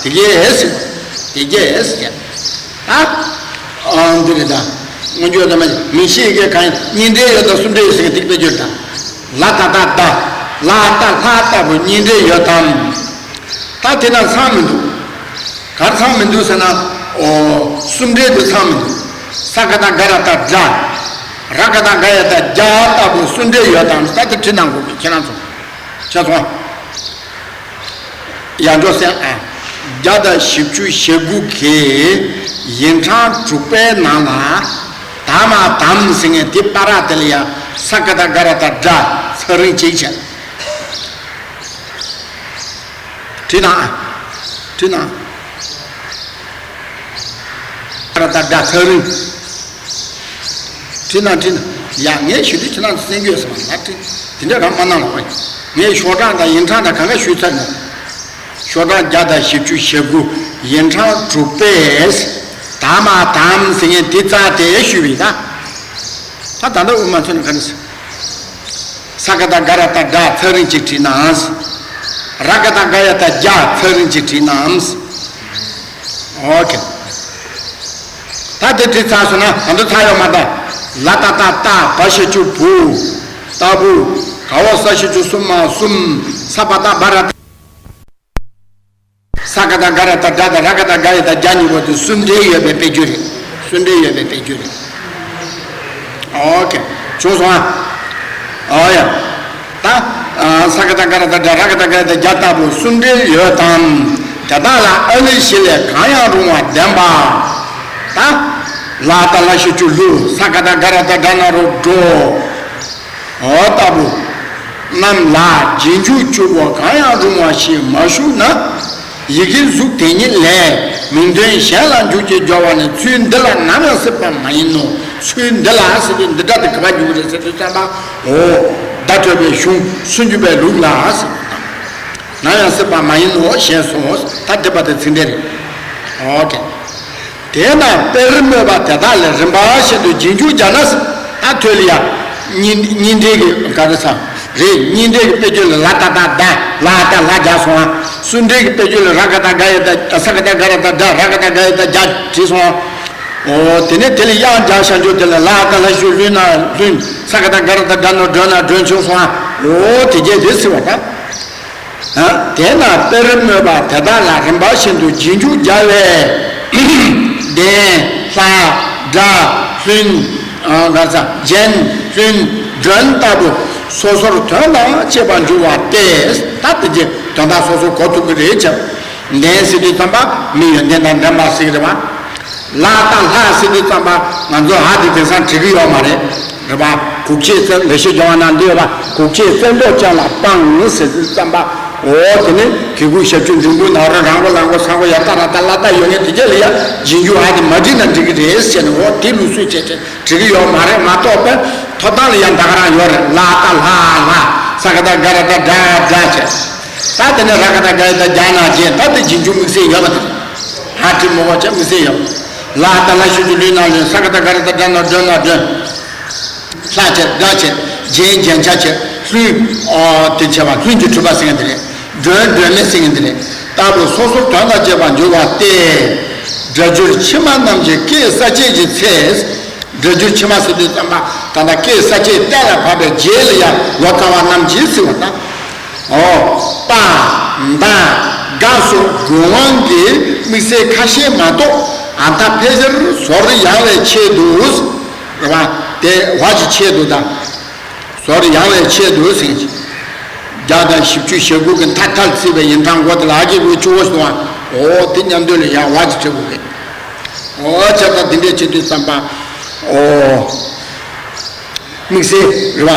དེ་གས་ཟེར། དེ་གས་ཟེར། ད། ཨ། འདི་རེད་ད། སྔོན་འཇུག་དང་མ་མིང་གཞི་ཡི་གེ་གང་ཡིན་གཉིས་འབྲེལ་ཡོད་དང་གསུམ་འབྲེལ་ཡོད་ཟེར་མཁན་དེ་དཔེ་བརྗོད་ད། ལ་ད་ལྟ་ད། ལ་ལྟ་ལྷ་ལྟ་བུ་གཉིས་འབྲེལ་ཡོད་དམ། ད་དེ་ན་ཚང་མི་འདུག་གར་ཚང་མི་འདུག་ཟེར་ན། ཨོ། གསུམ་འབྲེལ་དུ་ཚང་མི་འདུག་ས་ཀ་བཏགས་སྒ་ར་བཏགས་སྒྲ། ར་ཀ་བཏགས་སྒ་ཡ་བཏགས་རྒྱ་ལྟ་བུ་གསུམ་འབྲེལ་ཡོད་དམ། ད་དེ་བྲིས་གནང་དགོས་པས་ཁྱེད་རང་ཚོ། ཁྱེད་ཚོ། ཡར་འགྲོ་སེམས་ཨ། བརྒྱ་དང་བཞི་བཅུ་ཞེ་དགུ་གི་ཡིན་གྲངས་དྲུག་པའི་ནང་ལ། ད་མ་དམ་ཟེར་མཁན་དེ་བར་དེ་ལ་ཡ། ས་ཀ་བཏགས་སྒ་ར་བཏགས་སྒྲ་ཚེག་རིང་གཅིག་བྱས། བྲིས་དང་། བྲིས་དང་། ད་ད་ད་ཚེག་རིང་། བྲིས་དང་བྲིས་དང་། ཡ། ངས་ཞུ་དུས་ཁྱེད་རང་ཚོ་གསན་རྒྱུ་ཡོད་ས་མ་རེད། ད་བྲིས། དེ་འདྲ་རང་མ་གནང་རོགས། ངས་ཤོག་གྲངས་དང་ཡིན་གྲངས་དང་གང་ག་ཞུས་ཚར་ནས། ཤོག་གྲངས་བརྒྱ་དང་བཞི་བཅུ་ཞེ་དགུ། ཡིན་གྲངས་དྲུག་པས། ད་མ་དམ་ཟེར་མཁན་དེ་རྩ་དེ་ཞུས་པས་ད། ད་ད་ལྟ་དབུ་མ་མཚོན་ན་ག་རེ་ཟེར། ས་ཀ་བཏགས་སྒ་ར་བཏགས་སྒྲ་ཚེག་རིང་གཅིག་བྲིས་ན། ར་ཀ་བཏགས་སྒ་ཡ་བཏགས་རྒྱ་ཚེག་རིང་གཅིག་བྲིས་ན། ཨོ་ཁེ། ད་དེ་བྲིས་ཚར་སོང་ན་ད་དུང་ཚར་ཡོད་མ་རེད། ལ་ཏ་བཏགས་ལྟ་བ་ཞབས་ཀྱུ་བུ། ལྟ་བུ། ག་འོག་ས་ཞབས་ཀྱུ་གསུམ་མ་གསུམ། ས་པ་བཏགས་སྦ་ར། ས་ཀ་བཏགས་སྒ་ར་བཏགས་སྒྲ་དང་ར་ཀ་བཏགས་སྒ་ཡ་བཏགས་རྒྱ་གཉིས་པོ་དེ་གསུམ་འབྲེལ་ཡོད་པའི་དཔེ་བརྗོད་རེད། གསུམ་འབྲེལ་ཡོད་པའི་དཔེ་བརྗོད་རེད། ཨོ་ཁེ། བྱུང་སོང་ཨ། ཨོ་ཡ། ད། ས་ཀ་བཏགས་སྒ་ར་བཏགས་སྒྲ་ར་ཀ་བཏགས་སྒ་ཡ་བཏགས་རྒྱ་ལྟ་བུ་གསུམ་འབྲེལ་ཡོད་དམ། དེ་དག་ལ་ཨ་ལི་ཞི་ལས་གང་ཡང་རུང་བ་ལྡན་པ། ད། ལ་ཏ་ལ་ཞབས་ཀྱུ་ལུ། ས་ཀ་བཏགས་སྒ་ར་བཏགས་སྒྲ་ན་རོ་སྒྲོ། འོ་ལྟ་བུ། རྣམས་ལ་རྗེས་འཇུག་བཅུ་པོ་གང་ཡང་རུང་བ་ཞིག་མ་ཞུགས་ན། ཡི་གེ་གཟུགས་དེ་ཉིད་ལས་མིང་དོན་གཞན་ལ་འཇུག་ཅེས་སྦྱོར་བ་ནི་ཚུལ་འདི་ལ་ནམ་ཡང་སྲིད་པ་མ་ཡིན་ནོ། ཚུལ་འདི་ལ་ཟེར་དུས་འདི་འདྲ་དེ་ག་པར་འཇུག་རེད་ཟེར་དུས་ཙམ་པ། འོ། བརྡ་སྤྲོད་པའི་གཞུང་སུམ་ཅུ་པའི་ལུགས་ལ་ཟེར། ནམ་ཡང་སྲིད་པ་མ་ཡིན་ནོ་ཞེས་སོ། ད་དེ་པ་དེ་ཚིག་འགྲེལ་རེད། ཨོ་ཁེ། དེས་ན་དཔེར་སྨོས་པ་དེ་དག་ལས་རིམ་པ་བཞིན་དུ་རྗེས་འཇུག་སྦྱར་ན། ད་ཐོས་ལ་ཡ། གཉིས་གཉིས་འབྲེལ་གྱི་ག་རེ་ཟ། རེད། གཉིས་འབྲེལ་གྱི་དཔེ་བརྗོད་ལ་ལ་ཏ་བཏགས་ལྟ། ལ་ཏ་ལ་སྦྱར་སོང་ང་། གསུམ་འབྲེལ་གྱི་དཔེ་བརྗོད་ལ་ར་ཀ་བཏགས་སྒ་ཡ་བཏགས་ས་ཀ་བཏགས་སྒ་ར་བཏགས་སྒྲ་ར་ཀ་བཏགས་སྒ་ཡ་བཏགས་སྒྲ་བྲིས་སོང་ང་། འོ་དེ་ནས་དེ་ལ་དབྱངས་སྦྱར་བཞག་རྒྱུ་དེ་ལ་ལ་ཏ་ལ་ཞབས་ཀྱུ་ལུ་ན་ལུན། ས་ཀ་བཏགས་སྒ་ར་བཏགས་སྒྲ་ན་སྒྲོ་ན་སྒྲོན་བྱུང་སོང་ང་། འོ་དེ་རྗེས་དེ་ཟེར་བ་ད། དེས་ན་དཔེར་སྨོས་པ་དེ་དག་ལ་རིམ་པ་བཞིན་དུ་རྗེས་འཇུག་སྦྱར་བས། ལྡན། ལྷ། སྒྲ། ལྷུན། ག་ས། རྒྱན། ལྷུན། སྒྲོན་ལྟ་བུ་སོ་སོར་དོན་དང་བཅས་པར་འགྱུར་བ་སྟེ། ད་དེ་རྗེས་དོན་དག་སོ་སོར་གོ་ཐུབ་ཀྱི་རེད་ཅེས། ལྡན་ཟེར་དུས་ཙམ་པ་མི་ཡོན་ཏན་དང་ལྡན་པ་ཟེར་གྱི་རེད་བ། ལ་ཏ་ལྷ་ཟེར་དུས་ཙམ་པ་ང་ཚོ་ཧ་དེ་དེང་སང་འབྲི་གི་ཡོད་མ་རེད། རེད་པ། གུག་ཕྱེད་བཙན། ལེགས་བཤད་ལྗོན་དབང་ནང་འདུས་ཡོད་པ། གུག་ཕྱེད་བཙན་པོ་ཅན་ལ་སྤང་ཟེར་དུས་ཙམ་པ། འོ་དེ་ནི་གི་གུག་ཞབས་ཀྱུ་འབྲིང་པོའི་ནང་རོ་རང་པོ་ལང་པོ་སང་པོ་ཡ་ཏ་ར་ཏ་ལ་ཏ་ཡོད་ངེས་དེ་རྗེས་ལ་ཡ་རྗེས་འཇུག་ཧ་དེ་མ་བྲིས་ན་འགྲིག་གི་རེད་ཟེར་ནས། འོ་དེ་ལུགས་སྲོལ་བྱས་བྱས་འབྲི་གི་ཡོད་མ་རེད། མ་གཏོགས་པའི་ཐོབ་ཐང་ལ་ཡ་ད་ག་རང་ཡོད་རེད། ལ་ཏ་ལྷ་ལྷ། ས་ཀ་བཏགས་སྒ་ར་བཏགས་སྒྲ་སྒྲ་བྱས། ད་དེ་ནས་ར་ཀ་བཏགས་སྒ་ཡ་བཏགས་རྒྱ་ན་རྒྱན། ད་དེ་རྗེས་འཇུག་དམིགས་བསལ་ཡོད་པ་དེ། ཧ་འབྲི་མི་དགོས་བྱས་དམིགས་བསལ་ཡོད། ལ་ཏ་ལ་ཞབས་ཀྱུ་ལུ་ན་ལུན། ས་ཀ་བཏགས་སྒ་ར་བཏགས་སྒྲ་ན་སྒྲོ་ན་སྒྲོན། ལྷ་བྱས། སྒྲ་བྱས། རྒྱན། རྒྱན་ཆ་བྱས། ལྷུན། ཨོ་དེ་བྱས་པ་ལྷུན་གྱིས་གྲུབ་པ་ཟེར་མཁན་དེ་རེད། སྒྲོན། སྒྲོན་མེ་ཟེར་མཁན་དེ་རེད། ལྟ་བུ་སོ་སོར་དོན་དང་བཅས་པར་འགྱུར་བ་སྟེ། སྒྲ་སྒྱུར་ཕྱི་མ་རྣམས་ཀྱི་སྐད་གསལ་བྱེད་ཀྱི་ཚེ། སྒྲ་སྒྱུར་ཕྱི་མ་ཟེར་དུས་ཙམ་པ་ད་ལྟ་སྐད་གསལ་བྱེད་གཏན་ལ་ཕབ་པའི་རྗེས་ལ་ཡང་ལོ་ཙཱ་བ་རྣམས་ཀྱིས་ཟེར་བ་དང་། འོ། པ། མདའ། སྒ་སོགས་དགོས་དབང་གིས་དམིགས་བསལ་ཁ་ཤས་མ་གཏོགས་ཨ་མཐའ་ཕལ་ཆེར་ཟོར་ཡང་བའི་ཆེད་དུ། རེད་པ། དེ་བ་གི་ཆེད་དུ་དང་། ཟོར་ཡང་བའི་ཆེད་དུ་ཟེར་གྱི། བརྒྱ་དང་བཞི་བཅུ་ཞེ་དགུ་གི་མཐའ་མཐར་བརྩིས་པའི་ཡིན་གྲངས་འགོ་དེ་ལ་ཨ་གི་གུ་ཆུ་བོ་ཞིག་འདུག་ཨ། འོ་དེ་མཉམ་དུ་ལ་ཡང་བ་གི་ཆེད་དུ་རེད། འོ་ཆ་ཚང་འདི་འདྲའི་ཆེད་དུ་བརྩམས་པ། འོ། དམིགས་བསལ་རེད་པ།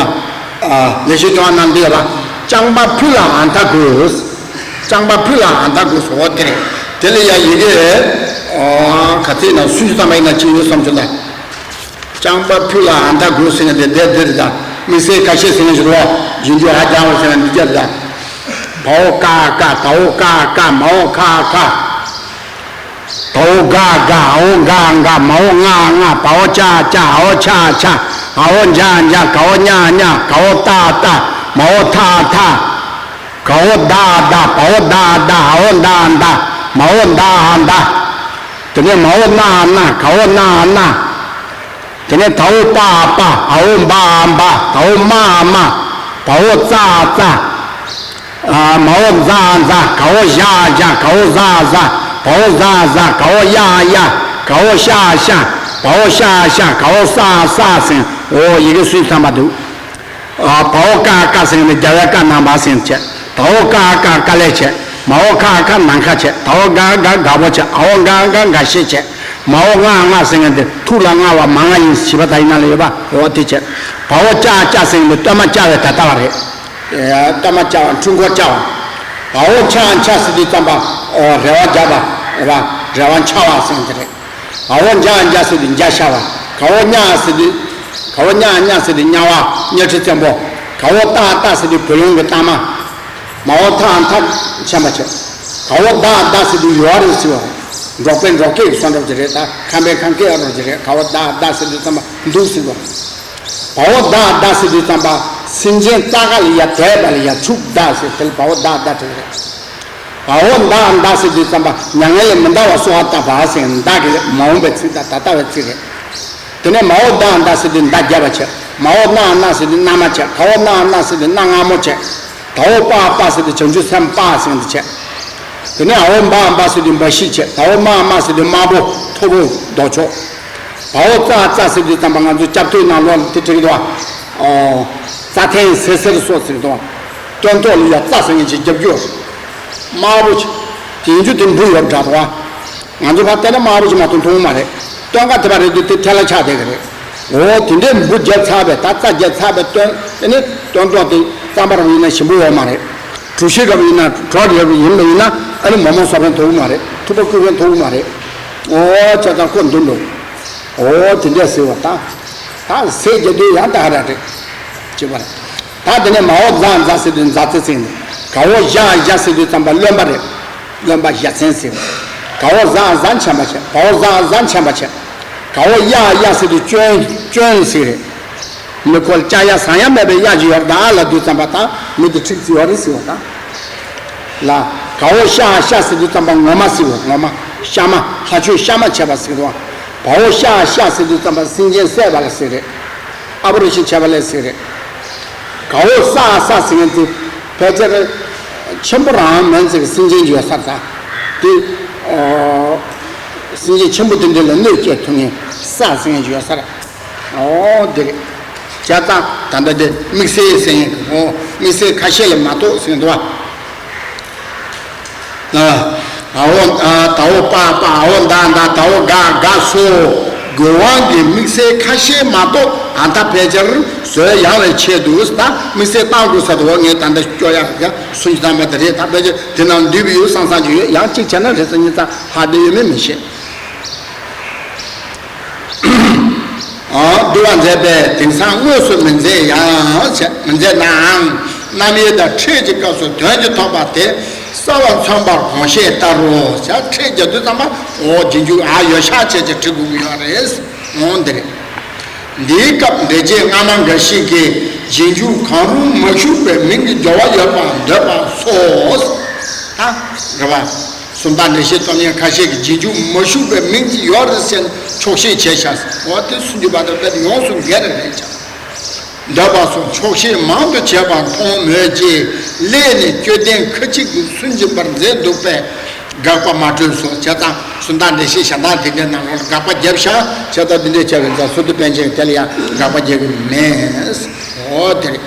ཨ། ལེགས་བཤད་ལྗོན་དབང་ནང་འདི་ཡོད་པ། རྐྱང་པ་ཕུ་ལ་ཨ་མཐའ་དགོས། རྐྱང་པ་ཕུ་ལ་ཨ་མཐའ་དགོས་སོ། འོ་དེ་རེད། དེ་ལ་ཡང་ཡི་གེ། ཨ། ག་ཚད་ན་སུམ་ཅུ་ཙམ་པ་ཡིན་ན་ཅི་ཡོད་བསམ་བྱུང་ད། རྐྱང་པ་ཕུ་ལ་ཨ་མཐའ་དགོས་ཟེར་ན་དེ་དེ་འདི་རེད་ད། དམིགས་བསལ་ཁ་ཤས་ཟེར་ན་ཞིག་རོ། རྗེས་འཇུག་ཨ་རྐྱང་བ་ཟེར་ན་འདི་རྒྱ་རེད་ད། བ་འོག་ཀ་ཀ། ག་འོག་ག་ག། མ་འོག་ཁ་ཁ། ད་འོག་ག་ག། འ་འོག་འག་འག། མ་འོག་ང་ང་། པ་འོག་ཅ་ཅ། འ་འོག་ཆ་ཆ། འ་འོག་འཇ་འཇ། ག་འོག་ཉ་ཉ། ག་འོག་ཏ་ཏ། མ་འོག་ཐ་ཐ། ག་འོག་ད་ད། པ་འོག་ད་ད། འ་འོག་ད་ད། མ་འོག་ད་ད། དེ་ནས་མ་འོག་ན་ན། ག་འོག་ན་ན། དེ་ནས་ད་འོག་པ་པ། འ་འོག་འབ་འབ། ད་འོག་མ་མ། པ་འོག་ཙ་ཙ། ཨ། མ་འོག་ཛ་ཛ། ག་འོག་ཞ་ཞ། ག་འོག་ཟ་ཟ། བ་འོག་ཟ་ཟ། ག་འོག་ཡ་ཡ། ག་འོག་ཤ་ཤ། བ་འོག་ཤ་ཤ། ག་འོག་ས་ས་ཟེར། འོ་ཡི་གེ་སུམ་ཅུ་ཐམ་པ་འདུག་ཨ། བ་འོག་ཀ་ཀ་ཟེར་ནས་རྒྱ་བའི་ཀ་ནང་པ་ཟེར་བྱས། ད་འོག་ཀ་ཀ་དཀའ་ལས་བྱས། མ་འོག་ཁ་ཁ་ནམ་མཁའ་བྱས། ད་འོག་ག་ག་དགའ་པོ་བྱས། འ་འོག་འགའ་འགའ་འགའ་ཤས་བྱས། མ་འོག་ང་ང་ཟེར་མཁན་དེ་ཐུགས་ལ་མངའ་བ་མ་ང་ཡིན་ཞེས་པ་ད་ཡིན་ན་ལ་ཡོད་པ། འོ་དེ་བྱས། བ་འོག་ཅ་ཅ་ཟེར་མཁན་དེ་སྟོད་མ་བཅའ་བའི་ད་ལྟ་བ་རེད། ཨེ། སྟོད་མ་བཅའ་བ། འཁྲུལ་འཁོར་བཅའ་བ། བ་འོག་ཆ་ཆ་ཟེར་དུས་ཙམ་པ། ཨོ། རེ་བ་རྒྱབ་པ་རེད་པ། རེ་བ་འཆའ་བ་ཟེར་མཁན་དེ་རེད། བ་འོག་འཇའ་འཇའ་ཟེར་དུས་འཇའ་ཤར་བ། ག་འོག་གཉའ་ཟེར་དུས། ག་འོག་གཉའ་གཉའ་ཟེར་དུས་གཉའ་བ་གཉའ་ཁྲི་བཙན་པོ། ག་འོག་ཏ་ཏ་ཟེར་དུས་བུ་ལོན་གྱི་ཏ་མ། མ་འོག་ཐ་ཐ་ཆེན་པ་བྱས། ག་འོག་ད་ད་ཟེར་དུས་ཡོ་རེད་ཟེར་བ། འབྲོག་པའི་འབྲོག་སྐད་ཀྱི་སོ་འདྲ་ཅིག་རེད། ད་ཁམས་པའི་ཁམས་སྐད་ཨ་འདྲ་ཅིག་རེད། ག་འོག་ད་ད་ཟེར་དུས་ཙམ་པ་འདུག་ཟེར་བ། བ་འོག་ད་ད་ཟེར་དུས་ཙམ་པ་སེམས་ཅན་རྩ་ཁ་ལ་ཡ་དད་པ་ལ་ཡ་ཕྱུག་ད་ཟེར་དེ་ལ་བ་འོག་ད་ད་དྲན་རེད། བ་འོག་མདའ་མདའ་ཟེར་དུས་ཙམ་པ་མྱ་ངན་ལས་མི་འདའ་བར་གསོལ་བ་བཏབ་པ་ཟེར་མདའ་གི་མ་འོངས་པའི་ཚིག་དང་ད་ལྟ་བའི་ཚིག་རེད། དེ་ནས་མ་འོག་མདའ་མདའ་ཟེར་དུས་མདའ་རྒྱབ་པ་བྱས། མ་འོག་མནའ་མནའ་ཟེར་དུས་མནའ་མ་བྱས། ག་འོག་མནའ་མནའ་ཟེར་དུས་མནའ་སྔ་མོ་བྱས། ད་འོག་པ་པ་ཟེར་དུས་བྱང་ཆུབ་སེམས་དཔའ་ཟེར་དུ་བྱས། དེ་ནས་འ་འོག་འབའ་འབའ་ཟེར་དུས་འབའ་ཞིག་བྱས། ད་འོག་མ་མ་ཟེར་དུས་དམར་པོ་མཐོ་པོ་ལྡོག་ཕྱོགས། བ་འོག་ཙ་ཙ་ཟེར་དུས་ཙམ་པ་ང་ཚོ་སྐྱབས་ཐོའི་ནང་ལོགས་ལ་དེ་བྲིས་ཀྱི་འདུག་བ། ཨོ། རྩྭ་ཐན་སེར་སེར་སོགས་ཟེར་གྱི་འདུག་བ། སྟོན་ཐོག་ལ་ཡ་རྩྭ་ཟེར་མཁན་ཅིག་རྒྱབ་རྒྱུ། དམར་པོ་ཅིག་དེ་ཡིན་རྒྱུ་དེ་འབུ་ཡོད་འདྲ་འདུག་བ། ང་ཚོ་ཕར་བལྟས་ན་དམར་པོ་ཅིག་མ་གཏོགས་མཐོང་གི་མ་རེད། སྟོན་ཁ་དེ་པ་རེད་དུས་དེ་ཐལ་ལ་ཆགས་བསྡད་ཀྱི་རེད། འོ་དེ་འདྲའི་འབུ་རྒྱབ་ཚར་བས་ད་རྩྭ་རྒྱབ་ཚར་བས་སྟོན་དེ་ནི་སྟོན་ཐོག་དེ་རྩམ་པ་རུ་ཡིན་ན་ཞིམ་པོ་ཡོད་མ་རེད། གྲོ་ཞིབ་རབ་ཡིན་ན་གྲོ་རབ་ཡིན་པ་ཡིན་ན་ཨ་ནི་མོག་མོག་ཟ་མཁན་ཐོབ་ཀྱི་མ་རེད། ཐུག་པ་སྐུད་མཁན་ཐོབ་ཀྱི་མ་རེད། ཨོ་ཅག་ཙག་ཁོ་འདུག་འདུག་ཨོ་དེ་འདྲས་ཟེར་བ་ད། ད་ཟས་རྒྱག་དུས་ཡང་ད་ཧ་ར་རེད། ཅེས་པ་རེད། ད་དེ་ནས་མ་འོག་མཛའ་མཛའ་ཟེར་དུས་མཛའ་བརྩེ་ཟེར་ནས། ག་འོག་བཞའ་བཞའ་ཟེར་དུས་ཙམ་པ་རློན་པ་རེད། རློན་པ་བཞའ་ཚན་ཟེར། ག་འོག་གཟའ་གཟའ་འཆམ་པ་བྱས། བ་འོག་གཟའ་གཟའ་འཆམ་པ་བྱས། ག་འོག་གཡའ་གཡའ་ཟེར་དུས་སྐྱོན་སྐྱོན་ཟེར་རེད། མི་ཁོ་ལ་སྐྱ་གཡའ་ཟ་ཡ་མེད་པའི་གཡའ་ཅིག་ཡོད་རེད། ད་ཨ་ལབ་དུས་ཙམ་པ་ད་མི་དེ་འཁྲིག་ཙི་ཡོད་རེད་ཟེར་བ་ད། ལ། ག་འོག་ཤ་ཤ་ཟེར་དུས་ཙམ་པ་ངོ་མ་ཟེར་བ། ངོ་མ། ཤ་མ། ལྷ་ཆོས་ཤ་མ་བྱས་པ་ཟེར་བ། བ་འོག་ཤ་ཤ་ཟེར་དུས་ཙམ་པ་སེམས་ཅན་བསད་པ་ལ་ཟེར་རེད། ཨ་པོ་རེ་ཤན་བྱས་པ་ལ་ཟེར་རེད། ག་འོག་ས་ས་ཟེར་མཁན་དེ་ཕལ་ཆེར་ཆེན་པོ་རང་མིན་ཟེར་གི་སེམས་ཅན་ཡོད་ས་རེད་ད། དེ། ཨོ། སེམས་ཅན་ཆེན་པོ་དེ་འདྲ་ལ་གནོད་སྐྱེལ་ཐུབ་མཁན་ས་ཟེར་མཁན་ཡོད་ས་རེད། ཨོ་དེ་རེད། བྱས་ཙང་ད་ལྟ་དེ་དམིགས་བསལ་ཟེར་མཁན་གྱི་ཨོ་དམིགས་བསལ་ཁ་ཤས་ལས་མ་གཏོགས་ཟེར་མཁན་འདུག་བ། ཨ། འ་འོག་ཨ། ད་འོག་པ་པ། འ་འོག་མདའ་མདའ། ད་འོག་དགའ་དགའ་སོགས་དགོས་དབང་གིས་དམིགས་བསལ་ཁ་ཤས་མ་གཏོགས་ཨ་མཐའ་ཕལ་ཆེར་བཟོད་ཡངས་པའི་ཆེད་དུ་ད་དམིགས་བསལ་བཏང་དགོས་ས་འདུག་བ། ངས་ད་ལྟ་སྐྱོར་ཡག་ཡང་སུམ་ཅུ་ཐམ་པ་དེ་རེད། ད་ཕལ་ཆེར་དེ་ནང་འདུས་པའི་ཡུལ་སང་སང་ཅིག་ཡོད། ཡང་གཅིག་བྱས་ན་རེ་ས་གཉིས་ཙམ་ལྷག་བསྡད་ཡོད་མེད་མི་ཤེས། འདུལ་བ་མཛད་པས་དེང་སང་དངོས་སུ་མི་མཛད་ཡང་མི་མཛད་ནའང་རྣམ་དབྱེ་དང་ཕྲད་ཀྱི་སྐབས་སུ་དོན་གྱིས་ཐོགས་པ་དེ་གསལ་བར་མཚོན་པར་དགོངས་བཞེད་ལྟར་རོ། ཕྲད་རྒྱག་དུས་ཙམ་པ་འོ་རྗེས་འཇུག་ཨ་ཡོད་ཤག་བྱས་ཀྱི་ཁྲིད་དགོས་ཀྱི་ཡོད་རེད། འོ་འདི་རེད། འདིའི་སྐབས་འགྲེལ་བྱེད་སྔ་མ་འགའ་ཞིག་གིས་རྗེས་འཇུག་གང་རུང་མ་ཞུགས་པའི་མིང་གི་སྦྱོར་བ་ཡོད་པར་འདོད་པ་སོགས། ད་རེད་པ། སུམ་རྟགས་འགྲེལ་བཤད་སྟོན་མཁན་ཁ་ཤས་ཀྱིས་རྗེས་འཇུག་མ་ཞུགས་པའི་མིང་ཅིག་ཡོད་རེད་ཟེར་ནས་འཁྱོག་བཤད་བྱས་ཤག་འོ་དེ་སུམ་ཅུ་པ་དང་དཔེ་དེ་ཡོངས་སུ་འགལ་རེ་རེད་ཀྱང་། འདོད་པ་སོགས་འཁྱོག་བཤད་མང་དུ་བྱས་པར་མཐོང་མོད་ཀྱི་ལས་ནི་དཔྱོད་ལྡན་ཁ་ཅིག་གིས་སུན་འབྱིན་པར་མཛད་འདུག་པས་དགག་པ་མ་གྲུབ་སོ། བྱས་ཙང་སུམ་རྟགས་འགྲེལ་བཤད་ཞལ་ཐང་དེ་འདྲའི་ནང་ལོགས་ལ་དགག་པ་བརྒྱབ་ཤག་བྱས་ཙང་འདི་འདྲའི་བྱས་པའི་ཙང་སུ་དུ་པཎ་ཆེན་དེ་ལ་ཡང་དགག་པ་རྒྱག་གི་མེད། འོ་དེ་རེད།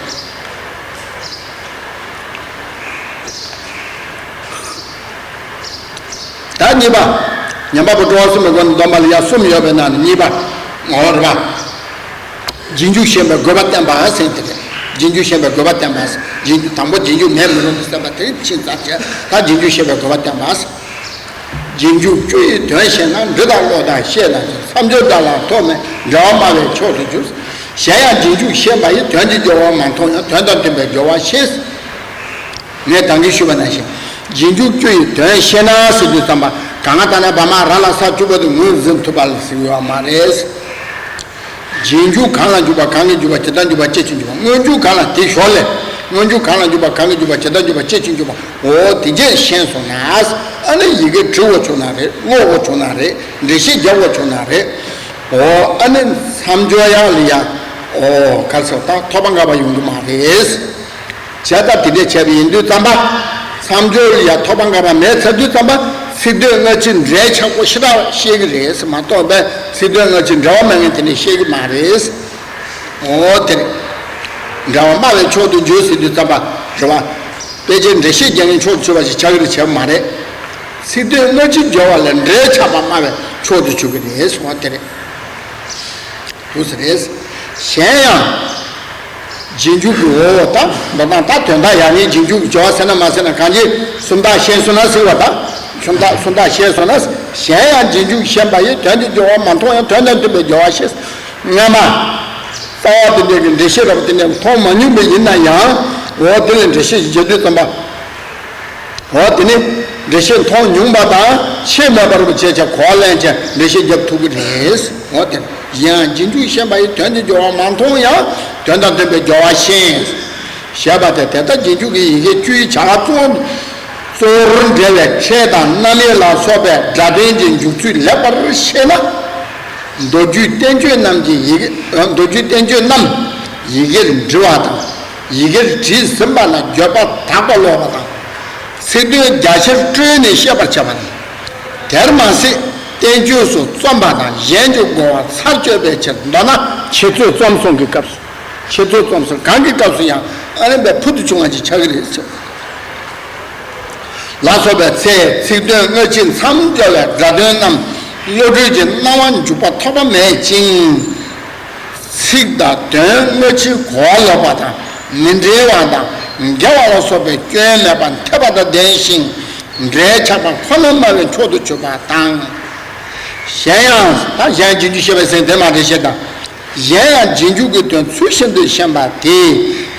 ད་གཉིས་པ། ཉན་པ་པོ་སྤྲོ་བ་གསུམ་པའི་སྒོ་ནས་སྡོམ་པ་ལ་ཡང་གསུམ་ཡོད་པའི་ནང་ནས་གཉིས་པ། ངོ་བོ་རེད་པ། རྗེས་འཇུག་ཤེས་པའི་དགོས་པ་བསྟན་པ་ཟེར་དེ་རེད། རྗེས་འཇུག་ཤེས་པའི་དགོས་པ་བསྟན་པ་ཟེར། རྗེས་འཇུག་དང་པོ་རྗེས་འཇུག་མེད་མི་རུང་དུ་བསྟན་པ་དེ་ཕྱིན་ཚར་བྱས་ད་རྗེས་འཇུག་ཤེས་པའི་དགོས་པ་བསྟན་པ་ཟེར། རྗེས་འཇུག་བཅུ་ཡི་དོན་ཤེས་ན་འབྲི་དང་ཀློག་དང་ཤེས་ལ་ཟེར། མཚམས་སྦྱོར་འདྲ་ལ་ཐོགས་མེད་འབྲེལ་བ་སྨྲ་བའི་ཕྱོགས་སུ་འཇུག་གཞན་ཡང་རྗེས་འཇུག་ཤེས་པ་ཡིས་དོན་གྱི་སྦྱོར་བ་མ་མཐོང་ཡང་དོན་དང་མཐུན་པའི་སྦྱོར་བ་ཤེས། ངས་ད་གིན་ཞུས་པ་ནང་བཞིན། རྗེས་འཇུག་བཅུ་ཡི་དོན་ཤེས་ན་ཟེར་དུས་ཙམ་པ་གང་ལྟར་ན་བ་མ་ར་ལ་ས་བཅུ་པ་དེ་ངོས་འཛིན་ཐུབ་པ་ལ་ཟེར་ཡོད་མ་རེད། རྗེས་འཇུག་གང་ལ་འཇུག་པ་གང་གིས་འཇུག་པ་ཇི་ལྟར་འཇུག་པ་ཅི་ཕྱིར་འཇུག་པ་སྔོན་འཇུག་གང་ལ་དེ་ཞོར་ལས་སྔོན་འཇུག་གང་ལ་འཇུག་པ་གང་གིས་འཇུག་པ་ཇི་ལྟར་འཇུག་པ་ཅི་ཕྱིར་འཇུག་པ་འོ་དེ་རྗེས་ཤེས་སོང་ན་ཨ་ནི་ཡི་གེ་འབྲི་དགོས་བྱུང་ན་རེད། ཀློག་དགོས་བྱུང་ན་རེད། འགྲེལ་བཤད་རྒྱབ་དགོས་བྱུང་ན་རེད། འོ་ཨ་ནི་མཚམས་སྦྱོར་ཡག་ལ་ཡ་འོ་ག་རེ་ཟེར་ད་ཐོགས་པ་འགག་པ་ཡོང་གི་མ་རེད། བྱས་ཙང་དེ་འདྲས་བྱས་པ་ཡིན་དུས་ཙམ་པ། མཚམས་སྦྱོར་ལ་ཡ་ཐོགས་པ་འགག་པ་མེད་ཚར་དུས་ཙམ་པ། ཚིག་དོན་སྔ་ཕྱི་འབྲེལ་ཆགས་པོ་ཞེ་དྲག་བཤད་ཀྱི་རེད་ཟེར་མ་གཏོགས་པའི་ཚིག་དོན་སྔ་ཕྱི་འབྲེལ་བ་མེད་མཁན་དེ་འདྲ་བཤད་ཀྱི་མ་རེད། འོ་དེ་རེད། འབྲེལ་བ་སྨྲ་བའི་མཆོག་ཏུ་གྱུར་ཟེར་དུས་ཙམ་པ་རེད་བ། དཔེ་ཆའི་འགྲེལ་བཤད་རྒྱག་མཁན་མཆོག་ཏུ་གྱུར་པ་ཞིག་ཆགས་ཀྱི་རེད་བྱས་པ་མ་རེད། ཚིག་དོན་སྔ་ཕྱི་སྦྱོར་བ་ལས་འབྲེལ་ཆགས་པ་སྨྲ་བའི་མཆོག་ཏུ་གྱུར་གྱི་རེད་གསུངས་པ་དེ་རེད། འདུག་ཟེར་རེད། གཞན་ཡང་། རྗེས་འཇུག་གི་འོ་ད་མདོར་ན་ད་དོན་དག་ཡང་ནི་རྗེས་འཇུག་གི་སྦྱོར་བ་ཟེར་ན་མ་ཟེར་ན་གང་ཅི་སུམ་རྟགས་ཤེས་སོང་ན་ཟེར་བ་ད། སུམ་རྟགས་སུམ་རྟགས་ཤེས་སོང་ན། གཞན་ཡང་རྗེས་འཇུག་ཤེས་པ་ཡིས་དོན་གྱི་སྦྱོར་བ་མ་མཐོང་ཡང་དོན་དང་མཐུན་པའི་སྦྱོར་བ་ཤེས། སྔ་མ། རྩ་བ་དེ་འདྲ་གི་འགྲེལ་བཤད་རབ་དེ་འདྲ་མཐོང་མ་མྱོང་པ་ཡིན་ན་ཡང་འོ་དེ་ལ་འགྲེལ་བཤད་ཞིག་བྱེད་དུས་ཙམ་པ། འོ་དེ་ནི་འགྲེལ་བཤད་མཐོང་མྱོང་པ་དང་ཆེས་མེད་པར་བྱས་ཀྱང་གོ་བ་ལེན་ཅིང་འགྲེལ་བཤད་རྒྱབ་ཐུབ་ཀྱི་རེད། འོ་དེ་ཡང་རྗེས་འཇུག་ཤེས་པ་ཡིས་དོན་གྱི་སྦྱོར་བ་མ་མཐོང་ཡང་དོན་དང་མཐུན་པའི་སྦྱོར་བ་ཤེས། ཞེས་པ་སྟེ་དེ་ལྟར་རྗེས་འཇུག་གི་ཡི་གེ་བཅུའི་བྱ་བ་གཙོ་གཙོ་བོར་འབྲེལ་བའི་ཕྲད་དང་རྣམ་དབྱེ་ལ་སོགས་པའི་སྒྲ་དོན་གྱི་འཇུག་ཚུལ་ལེགས་པར་ཤེས་ན། མདོ་རྒྱུད་བསྟན་བཅོས་རྣམས་ཀྱི་ཡི་གེ་མདོ་རྒྱུད་བསྟན་བཅོས་རྣམས་ཡི་གེར་འབྲི་བ་དང་། ཡི་གེར་བྲིས་ཟིན་པ་ལ་བརྗོད་པ་དག་པ་ཀློག་པ་དང་། ཚིག་དོན་རྒྱ་ཆེར་བཀྲོལ་ནས་ཤེས་པར་བྱ་བ་ནི། དེར་མ་ཟད་བསྟན་བཅོས་སུ་རྩོམ་པ་དང་གཞན་གྱི་རྒོལ་བ་ཚར་གཅོད་པའི་ཕྱིར། མདོར་ན་འཆད་རྩོད་རྩོམ་གསུམ་གྱི་སྐབས་སུ། འཆད་རྩོད་རྩོམ་གསུམ་གང་གི་སྐབས་སུ་ཡང་ཨ་ནི་བའི་ཕུལ་དུ་བྱུང་བ་ཅིག་ཆགས་ཀྱི་རེད་ཟེར། ལ་སོགས་པའི་ཚེ་ཚིག་དོན་སྔ་ཕྱི་མཚམས་སྦྱར་བའི་སྒྲ་དོན་རྣམས་བློ་གྲོས་ཀྱི་སྣང་བ་འཇུག་པ་ཐོབ་པ་མེད་ཅིང་། ཚིག་དང་དོན་སྔ་ཕྱི་གོ་བ་ལོག་པ་དང་མི་འབྲེལ་བ་དང་འགལ་བ་ལ་སོགས་པའི་སྐྱོན་མེད་པར་འཐད་པ་དང་ལྡན་ཞིང་། འབྲེལ་ཆགས་པ་ཁོ་ན་སྨྲ་བའི་མཆོག་ཏུ་གྱུར་པ་དང་། གཞན་ཡང་ད་གཞན་རྗེས་འཇུག་ཤེས་པའི་སེམས་དེ་མ་འདྲེས་ཤེས་དང་། གཞན་ཡང་རྗེས་འཇུག་གི་དོན་ཚུལ་བཞིན་དུ་ཤེས་པ་དེས་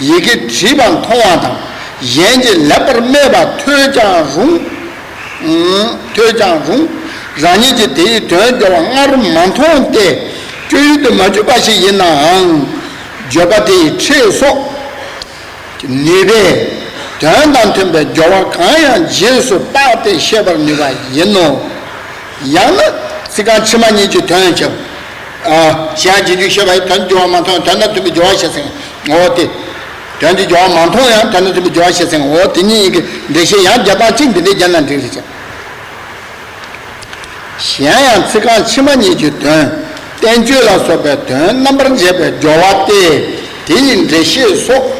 ཡི་གེ་བྲིས་པ་མཐོང་བ་དང་གཞན་གྱིས་ལེགས་པར་སྨྲས་པ་ཐོས་ཀྱང་རུང་། ཐོས་ཀྱང་རུང་། རང་ཉིད་ཀྱིས་དེའི་དོན་སྦྱོར་བ་སྔར་མ་མཐོང་སྟེ་སྤྱོད་ཡུལ་དུ་མ་གྱུར་པ་ཞིག་ཡིན་ནའང་། བརྗོད་པ་དེ་ཡི་ཕྲད་སོགས་ནུས་པས་དོན་དང་མཐུན་པའི་སྦྱོར་བ་གང་ཡང་རྗེས་སུ་དཔག་སྟེ་ཤེས་པར་ནུས་པ་ཡིན་ནོ། ཡང་ན་ཚིག་རྐང་ཕྱི་མ་གཉིས་ཀྱི་དོན་བྱེད། གཞན་རྗེས་འཇུག་ཤེས་པ་ཡིས་དོན་གྱི་སྦྱོར་བ་མ་མཐོང་དོན་དང་མཐུན་པའི་སྦྱོར་བ་ཤེས་ཟིན། འོ་དེ། དོན་གྱི་སྦྱོར་བ་མ་མཐོང་ཡང་དོན་དང་མཐུན་པའི་སྦྱོར་བ་ཤེས་ཟིན། འོ་དེ་གཉིས་ཀྱི་འགྲེལ་བཤད་ཡང་རྒྱག་སྟངས་གཅིག་འདི་འདྲའི་རྒྱག་ན་འགྲིག་རེད་ཅེས། གཞན་ཡང་ཚིག་རྐང་ཕྱི་མ་གཉིས་ཀྱི་དོན། བསྟན་བཅོས་ལ་སོགས་པའི་དོན་རྣམ་པར་འབྱེད་པའི་སྦྱོར་བ་སྟེ། དེ་ཡི་འགྲེལ་བཤད་སོགས།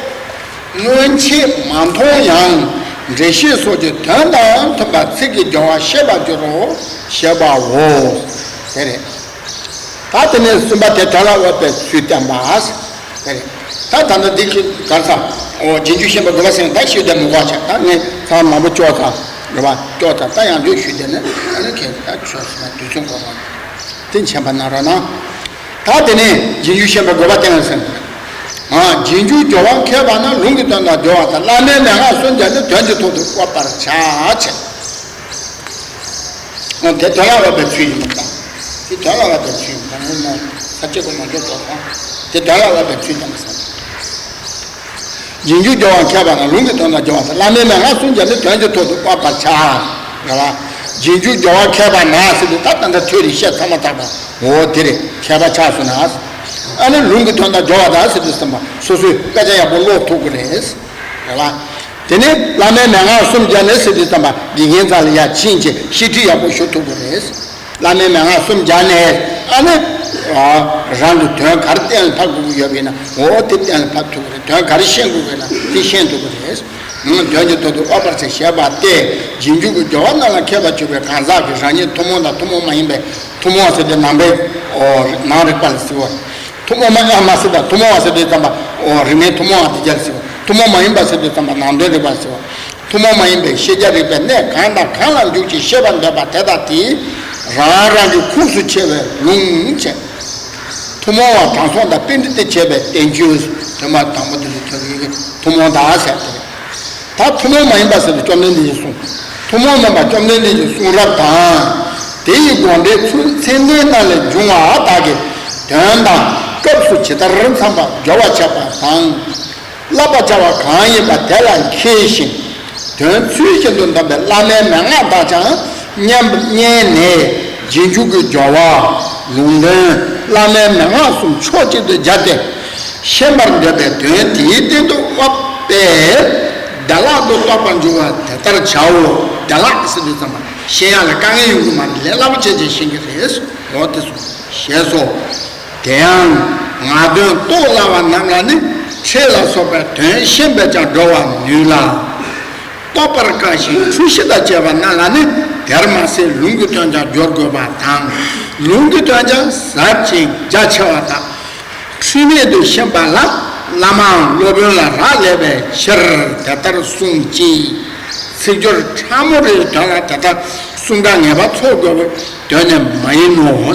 སྔོན་ཆད་མ་མཐོང་ཡང་འགྲེལ་བཤད་སོགས་ཀྱི་དོན་དང་མཐུན་པ་ཚིག་གི་སྦྱོར་བ་ཤེས་པར་འགྱུར་རོ། ཞེས་པའོ། དེ་རེད། ད་དེ་ནས་གསུམ་པ་དེ་དོན་ལ་དབབ་པའི་ཚུལ་བསྟན་པ། དེ་རེད། ད་ད་ལྟ་འདི་གི་གར་ས། འོ་རྗེས་འཇུག་ཤེས་པ་དགོས་པ་ཟེར་ན་ད་ཤོད་བདེ་མི་དགོས་ཆ་ད་ངས་ཚང་མང་པོ་ལྕོག་ཚ། རེད་བ་ལྕོག་ཚ་ད་ཡང་ལྗོད་ཤོད་བདེ་ནས་ཨ་ནི་ཁྱེད་ད་ཆོག་སོང་ན་དུས་ཚོད་འགོར་བ། དེ་མཁྱེན་པ་གནང་རོགས་གནང་། ད་དེ་ནས་རྗེས་འཇུག་ཤེས་པ་དགོས་པ་བསྟན་ཟེར། ཨ་རྗེས་འཇུག་སྦྱོར་བ་མཁས་པ་ན་ལུང་གི་དོན་དང་སྦྱོར་བ་དང་བླ་མའི་མན་ངག་གསུམ་སྦྱར་ནས་དོན་གྱི་ཐོག་ཏུ་དབབ་པར་བྱ་བྱེད། དེ་དོན་ལ་དབབ་པའི་ཚུལ་ཡིན་པ་དང་། དེ་དོན་ལ་དབབ་པའི་ཚུལ་ཡིན་པ་དང་ངོ་མ་ས་བཅད་ཀྱི་ནང་འཇོག་ཐོག་དང་། དེ་དོན་ལ་དབབ་པའི་ཚུལ་དང་ཟེར། རྗེས་འཇུག་སྦྱོར་བ་མཁས་པ་དང་ལུང་གི་དོན་དང་སྦྱོར་བ་དང་བླ་མའི་མན་ངག་གསུམ་སྦྱར་ནས་དོན་གྱི་ཐོག་ཏུ་དབབ་པར་བྱ། རེད་བ། རྗེས་འཇུག་སྦྱོར་བ་མཁས་པ་ན་ཟེར་དུས་ད་ད་ལྟ་ཐོས་རིག་བཤད་ཚང་མ་དག་པ། འོ་དེ་རེད་མཁས་པ་ཆགས་སོང་ན། ཨ་ནི་ལུང་གི་དོན་དང་སྦྱོར་བ་དང་ཟེར་དུས་ཙམ་པ་སོ་སོས་དཔེ་ཆ་ཡག་པོ་ཀློག་ཐུབ་ཀྱི་རེད། རེད་བ། དེ་ནས་བླ་མའི་མན་ངག་གསུམ་སྦྱར་ནས་ཟེར་དུས་ཙམ་པ་དགེ་རྒན་རྩ་ལ་ཡར་ཕྱིན་བྱས་བཤད་ཁྲིད་ཡག་པོ་ཞུ་ཐུབ་ཀྱི་རེད། བླ་མའི་མན་ངག་གསུམ་སྦྱར་ནས་ཨ་ནི་རང་གི་དོན་ག་རེ་གཏན་ལ་ཕབ་དགོས་ཀྱི་ཡོད་པ་ཡིན་ན་འོ་དེ་གཏན་ལ་ཕབ་ཐུབ་ཀྱི་རེད། དོན་ག་རེ་ཤེས་དགོས་ཀྱི་ཡོད་ན་དེ་ཤེས་ཐུབ་ཀྱི་རེད། དོན་གྱི་ཐོག་ཏུ་དབབ་པར་བྱ་ཞེས་པ་སྟེ་རྗེས་འཇུག་གི་སྦྱོར་བ་རྣམས་ལ་མཁས་པར་གྱུར་པའི་གང་ཟག་གིས་རང་ཉིད་ཐུན་མོང་དང་ཐུན་མོང་མ་ཡིན་པའི་ཐུན་མོང་ཟེར་ཏེ་ནང་པའི་ནང་རིག་པ་ལ་ཟེར་བ། ཐུན་མོང་མ་ཡིན་པ་ཟེར་དང་ཐུན་མོང་བ་ཟེར་དུས་ཙམ་པ་འོ་རིག་གནས་ཐུན་མོང་བ་དེ་རྒྱལ་ཟེར་བ། ཐུན་མོང་མ་ཡིན་པ་ཟེར་དུས་ཙམ་པ་ནང་དོན་རིག་པ་ཟེར་བ། ཐུན་མོང་མ་ཡིན་པའི་ཤེས་བྱ་རིག་པའི་གནས་གང་དང་གང་ལ་འཇུག་ཅིང་ཤེས་པར་འདོད་པ་དེ་དག་དེས་རང་རང་གི་ཁུངས་སུ་ཆེ་བའི་ལུང་བྱས། ཐུན་མོང་བ་དྲང་སྲོང་དང་པཎྜི་ཏས་བྱས་པའི་བསྟན་བཅོས་དོན་མ་དང་པོ་དེ་ལ་ཐོན་གྱི་ཐུན་མོང་དག་ཟེར་ཏེ། ད་ཐུན་མོང་མ་ཡིན་པ་ཟེར་ཏེ་བཅོམ་ལྡན་འདས་ཀྱིས་གསུངས། ཐུན་མོང་མིན་པ་བཅོམ་ལྡན་འདས་ཀྱི་གསུང་རབ་དང་། དེ་ཡི་དགོངས་འགྲེལ་ཚུལ་ཚད་ལྡན་རྣམས་ལས་འབྱུང་བ་དག་གི་དོན་དང་སྐབས་སུ་ཇི་ལྟར་འཚམས་པར་སྦྱོར་བར་བྱེད་པ་དང་། བསླབ་པར་བྱ་བ་གང་ཡིན་པ་དེ་ལ་མཁས་ཤིང་། དོན་ཚུལ་བཞིན་དུ་འདོམས་པའི་བླ་མའི་མན་ངག་དག་ཀྱང་སྙན་སྙན་ནས་རྗེས་འཇུག་གི་སྦྱོར་བ། ལུང་དོན། བླ་མའི་མན་ངག་གསུམ་ཕྱོགས་གཅིག་ཏུ་སྦྱར་ཏེ། ཤེས་པར་འདོད་པའི་དོན་དེའི་སྟེང་དུ་དབབ་པས། བདེ་བླག་ཏུ་རྟོགས་པར་འགྱུར་བ་དེ་ལྟར་བྱའོ། བདེ་བླག་ཟེར་དུས་ཙམ་པ། ཤེས་ཡག་ལ་དཀའ་ངལ་ཡོང་གི་མ་རེད། ལས་སླ་པོ་བྱས་བྱས་ཤེས་ཀྱི་རེད། འོ་དེ་སོང་ཞེས་སོ། དེ་ཡང་ངག་དོན་རྟོགས་སླ་བ་རྣམས་ལ་ནི་ཕྲད་ལ་སོགས་པའི་དོན་ཤེས་པས་ཀྱང་སྒྲོ་བར་ནུས་ལ། རྟོགས་པར་དཀའ་ཞིང་འཁྲུལ་གཞི་དང་བཅས་པ་རྣམས་ལ་ནི་དེར་མ་ཟད་ལུང་གི་དོན་ཀྱང་སྦྱོར་དགོས་པ་དང་། ལུང་གི་དོན་ཀྱང་ཟབ་ཅིང་རྒྱ་ཆེ་བ་དང་། འཁྲུལ་མེད་དུ་ཤེས་པ་ལ་བླ་མའམ་སློབ་དཔོན་ལ་རག་ལས་པའི་ཕྱིར་དེ་ལྟར་གསུངས་ཀྱི། ཚིག་སྦྱོར་ཕྲ་མོ་རེའི་དོན་ལ་དེ་ལྟར་གསུང་སྒྲ་ངེས་པ་ཚོར་དགོས་པའི་དོན་ནི་མ་ཡིན་ནོ།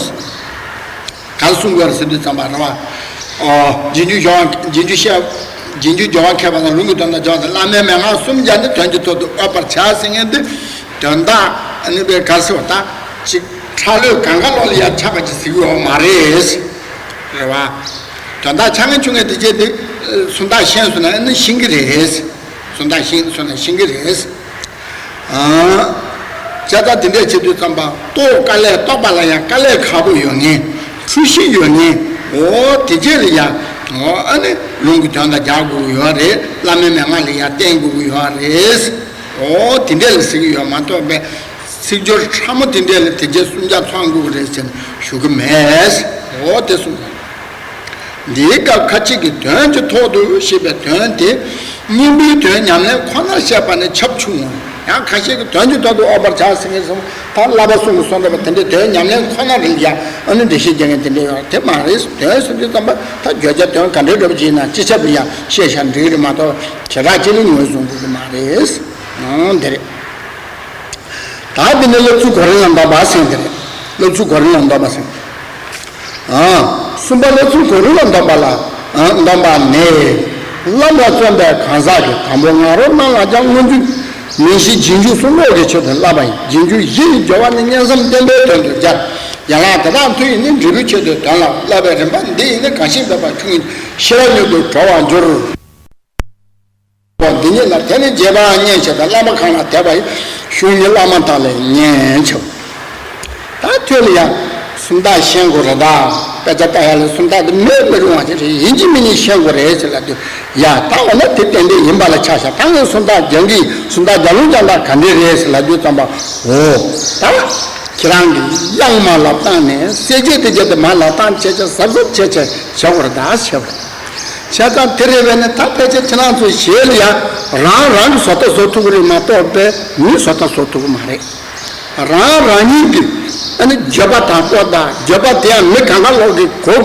ག་རེ་གསུང་དགོས་རེད་ཟེར་དུས་ཙམ་པ་རེད་བ། ཨོ། རྗེས་འཇུག་སྦྱོར་བ། རྗེས་འཇུག་བཤད། རྗེས་འཇུག་སྦྱོར་བ་མཁས་པ་དང་ལུང་གི་དོན་དང་སྦྱར་བ་དང་བླ་མའི་མན་ངག་གསུམ་སྦྱར་ནས་དོན་གྱི་ཐོག་ཏུ་དབབ་པར་བྱ་ཟེར་མཁན་དེ། དོན་དག་ཨ་ནི་པའི་ག་རེ་ཟེར་བ་དང་ཅིག་ཁྲ་ལོས་གང་ག་ལོག་ལ་ཡར་ཆགས་པ་ཅིག་ཟེར་གྱི་ཡོད་མ་རེད། རེད་བ། དོན་དག་ཆ་ངན་ཆུང་ངན་དེ་བྱས་ཏེ་སུམ་རྟགས་ཤེས་སོང་ན་ཨ་ནི་ཤེས་ཀྱི་རེད། སུམ་རྟགས་ཤེས་སོང་ན་ཤེས་ཀྱི་རེད། ཨང་། བྱས་ཙང་དེ་འདྲས་བྱེད་དུས་ཙམ་པ་རྟོགས་དཀའ་ལས། རྟོགས་པ་ལ་ཡང་དཀའ་ལས་ཁག་པོ་ཡོད་ངེས། འཁྲུལ་གཞི་ཡོད་ངེས། འོ་དེ་རྗེས་ལ་ཡང་། འོ་ཨ་ནི་ལུང་གི་དོན་དང་སྦྱར་དགོས་ཀྱི་ཡོད་རེད། བླ་མའི་མན་ངག་ལ་ཡང་བརྟེན་དགོས་ཀྱི་ཡོད་རེད། འོ་དེ་འདྲས་ལ་ཟེར་གྱི་ཡོད་མ་གཏོགས་པའི་ཚིག་སྦྱོར་ཕྲ་མོ་དེ་འདྲས་ལ་དེ་རྗེས་སུམ་རྟགས་ཚང་དགོས་ཀྱི་རེད་ཟེར་ནས་ཞུ་གི་མེད། འོ་དེ་གསུངས། འདིའི་སྐབས་ཁ་ཅིག་གིས་དོན་གྱི་ཐོག་ཏུ་ཞེས་པའི་དོན་དེ་སྙིང་པོའི་དོན་ཉམས་ལེན་ཁོ་ནར་བཤད་པ་ནི་ཁྱབ་ཆུང་ངོ་། ཡང་ཁ་ཤས་ཀྱིས་དོན་གྱི་ཐོག་ཏུ་དབབ་པར་བྱ་ཟེར་མཁན་སོང་ད་བསླབ་པ་གསུམ་གྱི་གསུང་འདྲ་པ་དེ་འདྲའི་དོན་ཉམས་ལེན་ཁོ་ན་རེད། ཡང་ཨ་ནི་འགྲེལ་བཤད་རྒྱག་མཁན་དེ་འདྲ་ཡོད་དེ་མ་རེད། དོན་ཟེར་དུས་ཙམ་པ་ད་བརྗོད་བྱ་དོན་ག་འདྲའི་འདྲ་པོ་ཅིག་ཡིན་ན་སྤྱི་ཁྱབ་ལ་ཡང་བཤད་བཞག་འགྲིག་རེད་མ་གཏོགས་བྱེ་བྲག་ཅིག་ལ་ངོས་བཟུང་དགོས་ཀྱི་མ་རེད། འོ་དེ་རེད། ད་འདི་ནི་སློབ་ཚུལ་གོ་རིམ་ལ་འདོམས་པ་ཟེར་འདི་རེད། སློབ་ཚུལ་གོ་རིམ་ལ་འདོམས་པ་ཟེར། ཨ། གསུམ་པ་སློབ་ཚུལ་གོ་རིམ་ལ་འདོམས་པ་ལ། ཨ། འདོམས་པ་ནི། བླ་མ་བརྩོན་པའི་གང་ཟག་གིས་དང་པོ་ང་རོ་རྣམས་ལ་ཀྱང་སྔོན་འཇུག་ནན་བཞིན་རྗེས་འཇུག་གསུམ་འོག་གི་ཆེད་དུ་བསླབ་པ་ཡིན། རྗེས་འཇུག་བཞི་ཡི་སྦྱོར་བ་ནི་མཉན་བསམ་བརྟན་པོའི་དོན་དུ་སྦྱར། ཡན་ལག་དེ་དག་མཐུ་ཡིས་ནི་འབྲས་བུའི་ཆེད་དུ་དོན་ལ་བསླབ་པའི་རིམ་པ་འདི་ཡིས་ནི་གང་ཞིག་འབད་པ་ཁྱུང་ཡིན་ཤེས་རབ་མྱུར་དུ་གྲོལ་བར་འགྱུར། འོ་འདི་ཉིད་ལ་དེ་ནི་རྗེ་འབངས་སྙན་ཆེ་དང་བླ་མ་གང་ལ་དད་པ་ཡི་གཞུང་ཉིད་བླ་མ་དག་ལས་ཉན་ཆོག་ད་ཐོས་ལ་ཡང་སུམ་རྟགས་ཤེས་དགོས་རེད་ད། དཔེ་ཆ་ལྟ་ཡ་ལ་སུམ་རྟགས་དེ་མེད་མི་རུང་བ་ཞིག་རེད། ཡིན་གཅིག་མིན་གཉིས་ཤེས་དགོས་རེད་ཟེར་ལབ་དུས་ཡ་ད་འོ་ན་དེ་ཏན་ཏན་ཡིན་པ་ལ་ཆ་བཞག་ད་ངས་སུམ་རྟགས་སྦྱང་གི་ཡིན། སུམ་རྟགས་སྦྱང་ལུགས་སྦྱང་སྟངས་ག་འདྲས་རེད་ཟེར་ལབ་དུས་ཙམ་པ་འོ་ད་ཁྱེད་རང་གིས་དབྱངས་མར་ལབ་སྟངས་ནས་གསལ་བྱེད་དེ་བརྒྱབ་སྟེ་མར་ལབ་སྟངས་བྱས་བྱས་གཟབ་གཟབ་བྱས་བྱས་བྱེད་དགོས་རེད་ད་ཟེར་བ་རེད། བྱས་ཙང་དེ་རེད་པས་ན་ད་ཕལ་ཆེར་ཁྱེད་རང་ཚོ་ཞལ་ལ་ཡང་རང་རང་གི་བཟོ་ལྟ་བཟོ་ཐུབ་ཀྱི་རེད་མ་གཏོགས་པའི་མིའི་བཟོ་ལྟ་བཟོ་ཐུབ་ཀྱི་མ་རེད། རང་རང་ཉིད་ཀྱི་ཨ་ནི་བརྗོད་པ་དང་པོ་དང་བརྗོད་པ་དེ་ཡང་མི་གང་ག་ལོག་གི་གོ་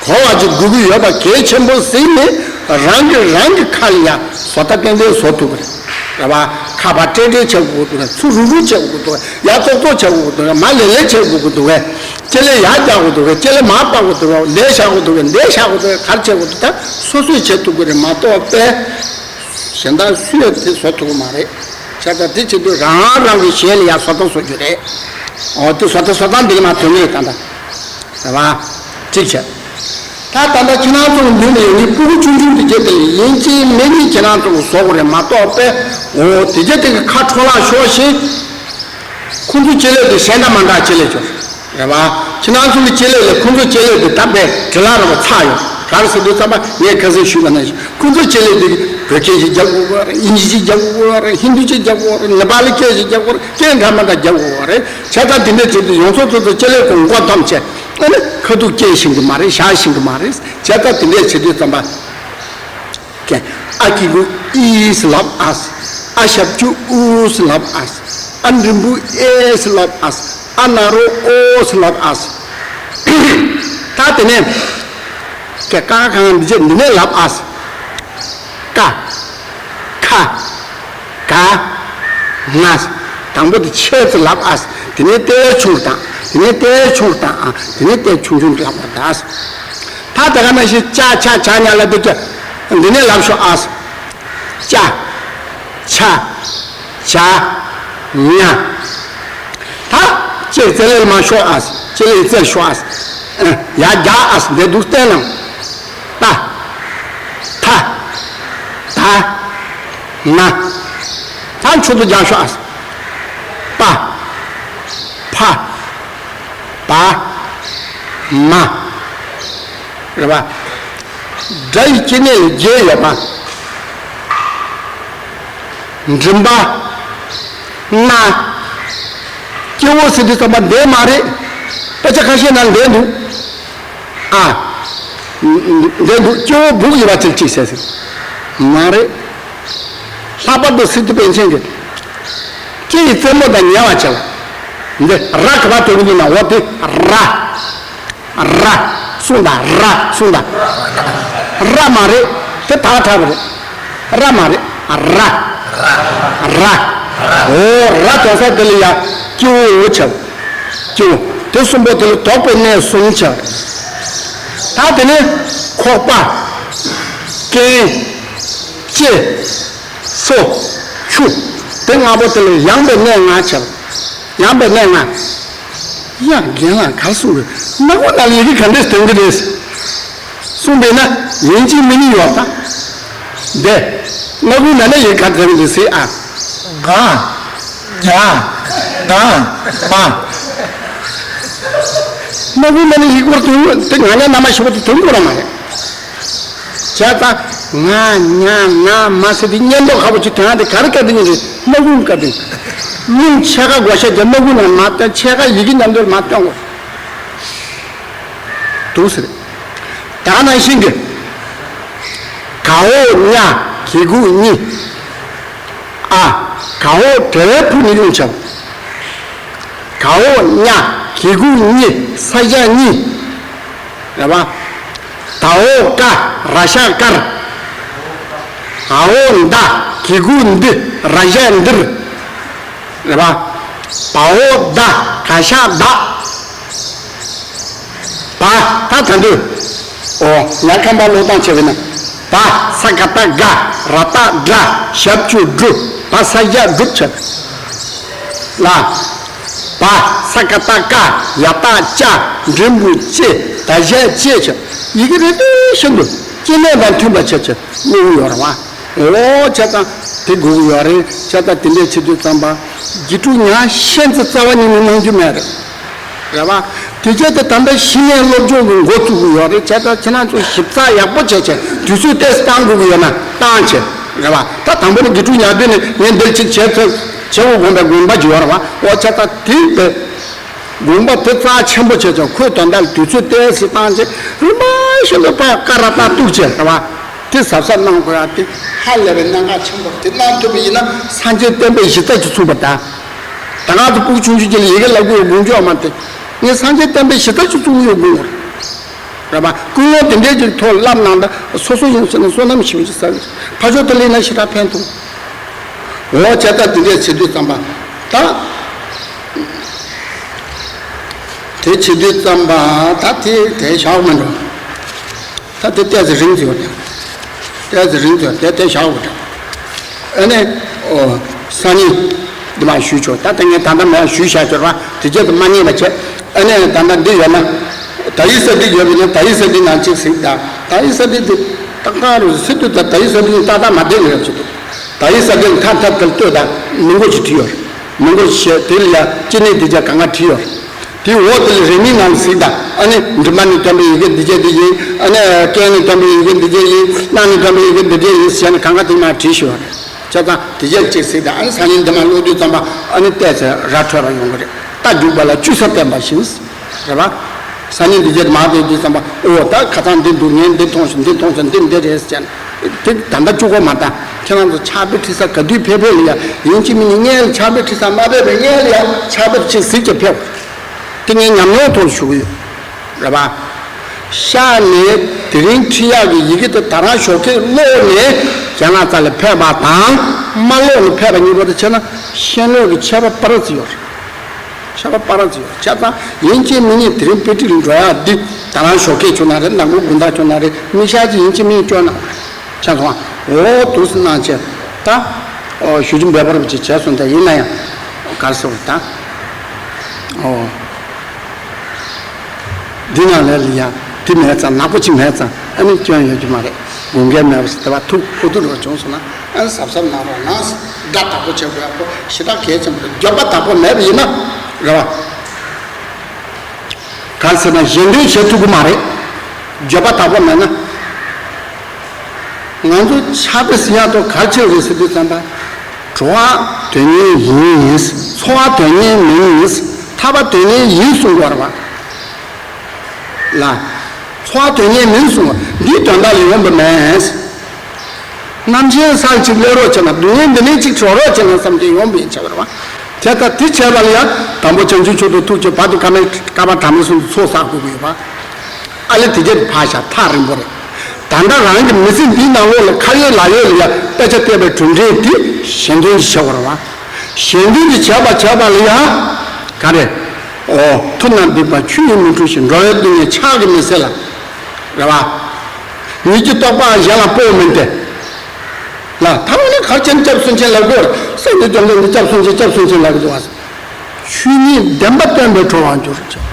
གོ་བ་ཅིག་དགོས་ཀྱི་ཡོད་པ་གལ་ཆེན་པོ་གཟིགས་ནས་རང་གིས་རང་གི་ཁ་ལ་ཡང་བཟོ་ལྟ་ཏན་ཏན་བཟོ་ཐུབ་ཀྱི་རེད། རེད་བ། ཁ་བ་ཏྲེ་ཏྲེ་བྱེད་དགོས་འདུག་གས། ཚུར་རུག་རུག་བྱེད་དགོས་འདུག་གས། ཡར་ཙོག་ཙོག་བྱེད་དགོས་འདུག་གས། མར་ལེ་ལེ་བྱེད་དགོས་འདུག་གས། ལྕེ་ལེ་ཡར་རྒྱག་དགོས་འདུག་གས། ལྕེ་ལེ་མར་སྤར་དགོས་འདུག་གས། འདེད་བཞག་དགོས་འདུག་གས། འདེད་བཞག་དགོས་འདུག་གས། ག་རེ་བྱེད་དགོས་འདུག་ད་སོ་སོས་བྱེད་ཐུབ་ཀྱི་རེད་མ་གཏོགས་པས་གཞན་དག་སུས་དེ་བཟོ་ཐུབ་ཀྱི་མ་རེད། བྱས་ཙང་དེ་བྱེད་དུས་རང་རང་གི་ཞལ་ལ་ཡར་བཟོ་ལྟ་བཟོ་རྒྱུ་རེད། འོ་དེ་བཟོ་ལྟ་བཟོ་སྟངས་འདི་ག་ན་དོན་མེད་ད་ལྟ། རེད་བ། གཅིག་བྱས། ད་ད་ལྟ་ཁྱེད་རང་ཚོ་མདུན་ལ་ཡོད་ནི་སྤུ་གུ་ཆུང་ཆུང་དེ་གྱད་དེ་ལ་ཡིན་གཅིག་མིན་གཉིས་ཁྱེད་རང་ཚོ་བཟོ་དགོས་རེད་མ་གཏོགས་པས། འོ་དེ་གྱད་དེ་གི་ཁ་འཕྲོ་བརླག་ཤོར་ཞིང་། ཁོང་ཚོ་ལྕེ་ལེབ་དེ་གཞན་དང་མ་འདྲ་ལྕེ་ལེབ་ཅིག་རེད་བ། ཁྱེད་རང་ཚོ་གི་ལྕེ་ལེབ་ལས་ཁོང་ཚོ་ལྕེ་ལེབ་དེ་ད་དཔེ་འདྲ་ལ་ར་བ་ཚ་ཡོད། ག་རེ་ཟེར་དུས་ཙམ་པ་ངས་ཁ་སང་ཞུས་པ་ནང་བཞིན་ཁོང་ཚོ་ལྕེ་ལེབ་དེ་བོད་སྐད་ཞིག་རྒྱབ་དགོས་རེད། དབྱིན་ཇི་ཞིག་རྒྱབ་དགོས་རེད། ཧིན་རྡུ་ཞིག་རྒྱབ་དགོས་རེད། ནེ་པ་ལི་སྐད་ཞིག་རྒྱབ་དགོས་རེད། སྐད་འདྲ་མི་འདྲ་རྒྱབ་དགོས་རེད། བྱས་ཙང་དེ་འདྲའི་ཆེད་དུ་ཡོངས་རྫོགས་ཚོ་ཚོ་ལྕེ་ལེབ་གོང་མགོ་བསྡམས་བྱས། ཨ་ནི་ཁ་ཐུག་སྐྱེལ་ཤེས་ཀྱི་མ་རེད། བཞག་ཤེས་ཀྱི་མ་རེད། བྱས་ཙང་དེ་འདྲའི་བྱེད་དུས་ཙམ་པ། ཀྱེ། ཨ་ཀི་གུ་ཨིས་ལབ་ཨས། ཨ་ཞབས་ཀྱུ་ཨུས་ལབ་ཨས། ཨ་འགྲེང་བུ་ཨེས་ལབ་ཨས། ཨ་ན་རོ་ཨོས་ལབ་ཨས། ད་དེ་ནས་ཀྱེ་ཀ་ཁ་འདི་ཅེ་འདི་ནས་ལབ་ཨས། ཀ། ཁ། ག། ང་། དང་པོ་དེ་ཆེ་ཙི་ལབ་ཨས། དེ་ནས་ཏེ་ཆུང་དང་། དེ་ནས་ཏེ་ཆུང་དང་ཨ། དེ་ནས་ཏེ་ཆུང་ཆུང་ལབ་པ་ད་ཨས། ད་དེ་ག་ནང་བཞིན་ཅ་ཆ་ཇ་ཉ་ལ་དེ་ཀྱ། འདི་ནས་ལབ་ཤོག་ཨས། ཅ། ཆ། ཇ། ཉ། ད་ཅེ་ཙེ་ལེ་མ་ཤོག་ཨས། ཅེ་ལེ་ཙེ་ཤོག་ཨས། ཡ་རྒྱ་ཨས་འདི་འདུག་བསྟན་ནམ། ཏ། ཐ། ད། ན། ད་མཆུ་ཏོ་རྒྱག་ཤོག་ཨ། པ། ཕ། བ། མ། རེད་པ། སྒྲ་ཡི་སྐྱེ་གནས་ལ་བརྒྱད་ཡོད་པ། མགྲིན་པ། སྣ། སྐྱེ་བོ་ཟེར་དུས་ཙམ་པ་འདས་མ་རེད། དཔེ་ཆ་ཁ་ཤས་ནང་འདས་འདུག་ཨ། འདས་འདུག་སྐྱེ་བོ་སྦུག་ཡོད་པ་ཅིག་ཅིག་ཟེར་ཟེར། མ་རེད། ལྷག་པར་དུ་སི་ཏུ་པཎ་ཆེན་གྱིས། སྐྱེ་ཡི་རྩེ་མོ་དང་ཉེ་བར་བྱ་བ། འདི་ར་ག་པར་འདོན་གྱི་འདུག་ན་འོ་དེ་ར། ར། གསུངས་དང་ར་གསུངས་དང་། ར་མ་རེད། དེ་དག་དྲག་པ་རེད། ར་མ་རེད། ར། ར། འོ་ར་དོན་ས་དེ་ལ་ཡ་སྐྱེ་བོ་འོ་བྱ། སྐྱེ་བོ་དེ་གསུམ་པོ་དེ་ལ་དོགས་པའི་གནས་གསུམ་བྱ། ད་དེ་ནི་ཁོག་པ། རྐན། ལྕེ། སོ། ཆུ། དེ་ལྔ་པོ་དེ་ལ་ཡངས་པའི་གནས་ལྔ་བྱ། ཡངས་པའི་གནས་ལྔ། ཡ་རྒན་ལགས་ག་རེ་གསུང་གི། སྣ་ཁུག་ནང་ལ་ཡི་གེ་ག་འདྲས་འདོན་གི་རེད། གསུངས་པས་ན་ཡིན་གཅིག་མིན་གཉིས་ཡོད་ད། འདི། སྣ་ཁུག་ནང་ལ་ཡི་གེ་ག་འདོན་གི་ཟེར་ཨ། ང་། ཉ། ང་། མ། སྣ་ཁུག་ནང་ལ་ཡི་གེ་བར་དུ་དེ་ང་ཉ་ན་མ་ཞིག་པ་དེ་འདོན་དགོས་ར་མ་རེད། བྱས་ཙང་། ང་། ཉ། ང་། མ་ཟེར་དེ་སྙན་མདོག་ཁ་པོ་ཅིག་དོན་དེ་ག་རེ་བཀའ་དྲིན་རེད། སྣ་ཁུག་བཀའ་དྲིན། སྙིང་ཕྱེད་ཀ་བགོ་བཤའ་བརྒྱབ། སྣ་ཁུག་ནང་མ་བཏོན། ཕྱེད་ཀ་ཡི་གེ་མཉམ་དུ་མ་བཏོན་གོ། འདུག་ཟེར། ད་ནང་བཞིན་གྱི། ག་འོག་ཉ། གི་གུ་གཉི། ཨ། ག་འོག་དྲེལ་བུ་ནི་ཡུང་བྱ། ག་འོག་ཉ། གི་གུ་གཉི། ས་བཞག་གཉིས། རེད་པ། ད་འོག་ཀ། ར་ཤ་དཀར། འ་འོག་མདའ། གི་གུ་འདི། ར་ཤ་འདིར། རེད་པ། བ་འོག་ཟླ། ག་ཤ་བདག་བ། ད་ད་འདོད། ཨོ། ཡར་ཁམས་པ་ཀློག་སྟངས་བྱས་པས་ན། བ། ས་ག་བཏགས་སྒ། ར་བཏགས་སྒྲ། ཞབས་ཀྱུ་སྒྲུབ། བ་ས་བཞག་སྒྲུབ་བྱ། ལ། བ། ས་ག་བཏགས་སྐ། ཡ་བཏགས་སྐྱ། འགྲེང་བུ་སྐྱེ། ད་བཞག་སྐྱེ་བྱ། ཡི་གེ་རེ་རེ་བཞིན་དུ་སྐྱེ་གནས་དང་མཐུན་པ་བྱ་བྱ་གློག་ཡོད་རེད་བ། ཨོ་བྱས་ཙང་དེ་དགོས་ཀྱི་ཡོད་རེད། བྱས་ཙང་དེ་འདྲས་བྱེད་དུས་ཙམ་པ། དགེ་ཕྲུག་ཉག་ཤེས་ཚེ་རྩ་བ་ཉིད་ནས་གནང་རྒྱུ་མེད་རེད། རེད་བ། དེ་བྱས་ཏེ་ད་ལྟ་གཞི་ནས་སློབ་སྦྱོང་གི་འགོ་བཙུགས་ཀྱི་ཡོད་རེད། བྱས་ཙང་ཁྱེད་རང་ཚོ་ཞིབ་ཚགས་ཡག་པོ་བྱས་བྱས་དུས་ཚོད་ཏོག་ཙམ་བཏང་དགོས་ཀྱི་ཡོད་ན་བཏང་བྱས། རེད་བ། ད་དང་པོ་ནས་དགེ་ཕྲུག་ཉག་དུས་ནས་ངས་འདིར་ཅིག་བྱས་ཚོད་བྱེད་དགོས་དགོངས་པའི་དགོངས་པ་ཅིག་ཡོད་རེད་བ། ཨོ་བྱས་ཙང་དེ་བས། དགོངས་པ་དེ་རྩ་ཆེན་པོ་བྱས་ཀྱང་ཁོའི་དོན་དག་ལ་དུས་ཚོད་ཏོག་ཙམ་བཏང་རྗེས་རིམ་པ་བཞིན་དུ་ཕར་ཀ་ར་ཏ་གཏུགས་བྱས་རེད་བ། དེ་གཟབ་གཟབ་གནང་དགོས་ཡ་དེ་ཧ་ལས་པའི་གནད་འགག་ཆེན་པོ་རེད། དེ་གནང་ཐུབ་པ་ཡིན་ན་སངས་རྒྱས་བསྟན་པའི་གཞི་རྩ་ཅིག་ཚུགས་པ་དང་། ད་ང་ཚོ་སྤུ་གུ་ཆུང་ཆུང་ཅིག་ལ་ཡི་གེ་བསླབ་དགོས་ཡ་དགོངས་ཀྱི་ཡོད་མ་རེད། ངས་སངས་རྒྱས་བསྟན་པའི་གཞི་རྩ་ཅིག་ཚུགས་ཡོད་དགོངས་ཡོད་རེད་བ། ཀུན་སློང་དེ་འདྲའི་ཅིག་ཐོག་བསླབ་གནང་ད་སོ་སོ་ཡིན་ཟེར་ན་བསོད་ནམས་ཞེ་པོ་ཅིག་བསགས་ཡོད། ཕ་ཆོས་དེ་ལས་ན་ཞེ་དྲག་ཕན་ཐོགས། འོ་བྱས་ཙང་དེ་འདྲས་བྱེད་དུས་ཙམ་པ། ད། དེ་བྱེད་དུས་ཙམ་པ། ད་དེ་དེ་བཞག་མི་འགྲོ། ད་དེ་ཏོག་ཙམ་རིང་ཙམ་ཡོད་ཀྱང་། ཏོག་ཙམ་རིང་ཙམ་དེ་དེ་བཞག་དགོས་ཀྱང་། ཨ་ནི། ཨོ། སང་ཉིན། འདི་མ་ཞུས་ཆོག་ད་ལྟ་ངས་ད་ལྟ་མ་ཞུས་བཞག་ཆོག་ར་དེ་རྗེས་དུ་མ་རྙེད་པ་བྱས། ཨ་ནི་ད་ལྟ་འདི་ཡོད་ན། ད་ཡིག་ས་འདི་ཡོད་པ་ཡིན་ན་ད་ཡིག་ས་འདི་ནང་གཅིག་གཟིགས་དང་། ད་ཡིག་ས་འདི་འདི་ཏག་ཏག་རུ་སི་ཏུ་ད་ད་ཡིག་ས་འདི་ནི་ཏག་ཏག་མ་བསྡད་ཡོད་ཅིག་འདུག་ད་ཡིག་ས་འདི་མཐའ་མཐའ་དེར་ལྟོས་དང་མི་མགོ་ཅིག་བྲིས་ཡོད་རེད། མི་མགོ་ཞེས་དེ་ལ་ཡ་ཅི་ནས་འདི་ཅག་གང་ག་བྲིས་ཡོད་རེད། དེའི་འོག་དེ་ལ་རེ་མིག་ནང་གཟིགས་དང་། ཨ་ནི་མགྲིན་པ་ནས་བཏོན་པའི་ཡི་གེ་འདི་ཅག་འདི་ཡིན། ཨ་ནི་རྐན་ནས་བཏོན་པའི་ཡི་གེ་འདི་ཅག་ཡིན། སྣ་ནས་བཏོན་པའི་ཡི་གེ་འདི་ཅག་ཡིན་ཟེར་ནས་གང་ག་དེ་མར་བྲིས་ཤོག་རེད། བྱས་ཙང་དེ་རྗེས་གཅིག་གཟིགས་དང་། ཨ་ནི་སང་ཉིན་འདི་མ་ཀློག་དུས་ཙམ་པ་ཨ་ནི་ཏོག་ཙམ་ར་འཕྲོད་པ་ཡོང་གི་རེད། རྟ་རྒྱུག་པ་ལ་བཅུ་ས་བསྟན་པ་བཞིན། རེད་པ། སང་ཉིན་འདི་རྗེས་མ་བསྡད་དུས་ཙམ་པ་ཨོ་ད་ཁ་སང་འདི་འདུག་ངས་འདི་མཐོང་ཤག་འདི་མཐོང་ཤག་འདི་འདི་རེད་ཟེར་ནས། དེ་ད་ལྟ་བཅུག་གོ་མ་ད། ཁྱེད་རང་ཚོ་ཕྱག་དཔེ་ཁྲིད་ས་ག་དུས་ཕེབས་ཕེབས་ལ་ཡ་ཡིན་གཅིག་མིན་གཉིས་སྔོན་ལ་ཕྱག་དཔེ་ཁྲིད་ས་མ་ཕེབས་པའི་སྔོན་ལ་ཡ་ཕྱག་དཔེ་ཅིག་གཟིགས་ཀྱི་ཕེབས། དེ་ངས་ཉམས་མྱོང་ཐོག་ཞུ་གི་ཡོད། རེད་པ། ཤག་ནས་དེ་རིང་ཁྲིད་ཡག་གི་ཡི་གེ་དེ་ད་རང་ཞོགས་ཀས་ཀློག་ནས་རྒྱ་ནག་རྩ་ལ་ཕེབས་པ་དང་མ་ཀློག་ནས་ཕེབས་པ་གཉིས་པོ་དེ་བྱས་ན་ཤེས་ལོས་ཀྱི་ཁྱད་པར་སྤར་ཙམ་ཡོད་རེད། ཁྱད་པར་སྤར་ཙམ་ཡོད། བྱས་ཙང་ཡིན་གཅིག་མིན་གཉིས་དེ་རིང་དཔེ་ཁྲིད་ལ་འགྲོ་ཡག་འདི་ད་རང་ཞོགས་ཀས་བྱུང་ན་རེད། ནམ་གུང་དགོང་དག་བྱུང་ན་རེད། མི་ཤག་ཅིག་ཡིན་གཅིག་མིན་གཅིག་སྐྱོར་གནང་། ཆ་ཚང་། འོ་འདུག་སེ་གནང་བྱས། ད། ཨོ་ཞུ་རྒྱུ་འབད་པ་རུ་ཅིག་བྱས་སོང་། ད་ཡིན་ན་ཡང་། ག་རེ་ཟེར་བ་ད། ཨོ། འདི་ནང་ལས་ལ་ཡང་དེ་མེད་ཙང་ནག་པོ་ཅིག་མེད་ཙང་ཨ་ནི་སྐྱོན་ཡོད་རྒྱུ་མ་རེད། དགོངས་འགལ་མེད་པ་ཞིག་དེ་བ་ཐུག་ཁོ་ཐུག་རོགས་བྱུང་སོང་ན་ཨ་ནི་གཟབ་གཟབ་གནང་རོགས་གནང་། སྒྲ་དག་པོ་བྱེད་དགོས་ཡག་པོ་ཞེ་དྲག་གལ་ཆེན་པོ་རེད། འགྱོད་པ་དག་པོ་མེད་པ་ཡིན་ན་རེད་བ། ག་རེ་ཟེར་ན་གཞན་དོན་བྱེད་ཐུབ་ཀྱི་མ་རེད། འགྱོད་པ་དག་པོ་མེད་ན། ང་ཚོ་ཕྱག་དཔེ་ཟེར་ཡག་ཐོག་ག་རེ་བྱེད་རེད་ཟེར་དུས་ཙམ་པ། གྲོགས་དོན་གཉེར་ཡིན། འཚོ་བ་དོན་གཉེར་མིན། ཐར་པ་དོན་གཉེར་ཡིན་གསུང་བར་བ། ལ། འཚོ་བ་དོན་གཉེར་མིན་གསུང་བ་འདིའི་དོན་དག་ལ་ཡོང་བ་མེད། རྣམ་མཁྱེན་སར་གཅིག་སླེབས་རོགས་བྱས་ན། སྡུག་བསྔལ་འདི་ནས་གཅིག་གྲོལ་རོགས་བྱས་ན་བསམ་གྱི་ཡོང་བའི་ཆེ་བར་བ། དེ་ལྟར་དེ་བྱས་པ་ལ་ཡང་དང་པོ་བྱང་ཆུབ་མཆོག་ཏུ་ཐུགས་ཆེ་བར་དུ་ཀ་མད་ཀ་པ་དྲ་མིག་གསུམ་དུ་ཚོགས་བསགས་དགོས་ཀྱི་ཡོད་པ། ཨ་ལེ་དེ་གྱད་ཕར་བཞག་ཐག་རིང་པོ་རེད། ད་ལྟ་རང་གི་མི་ཚེ་འདིའི་ནང་ལོགས་ལ་ཁ་ཡོད་ལག་ཡོད་ལ་ཡང་དཔེ་ཆ་བལྟས་པའི་གྲུབ་འབྲས་དེ་གཞན་དོན་གྱི་བྱ་བ་རེད་བ། གཞན་དོན་གྱི་བྱས་པ་བྱས་པ་ལ་ཡང་ག་རེ། ཨོ་ཐུབ་རྣམས་སྡིག་པ་ཆུ་ཡིས་མི་འཁྲུ་ཞིང་། འགྲོ་བའི་སྡུག་བསྔལ་ཕྱག་གིས་མི་སེལ་ལ། རེད་བ། ཉིད་ཀྱི་རྟོགས་པ་གཞན་ལ་སྤོ་མིན་ཏེ། ལ་ཐ་མ་ནི་གར་ཆེན་སྐྱབས་སུ་མཆི་ལབ་དགོས། སངས་རྒྱས་བཅོམ་ལྡན་འདས་སྐྱབས་སུ་མཆི་སྐྱབས་སུ་མཆི་ལབ་དགོས། ཆོས་ཉིད་བདེན་པ་སྟོན་པའི་གྲོགས་པོར་གྱུར་ཅིག།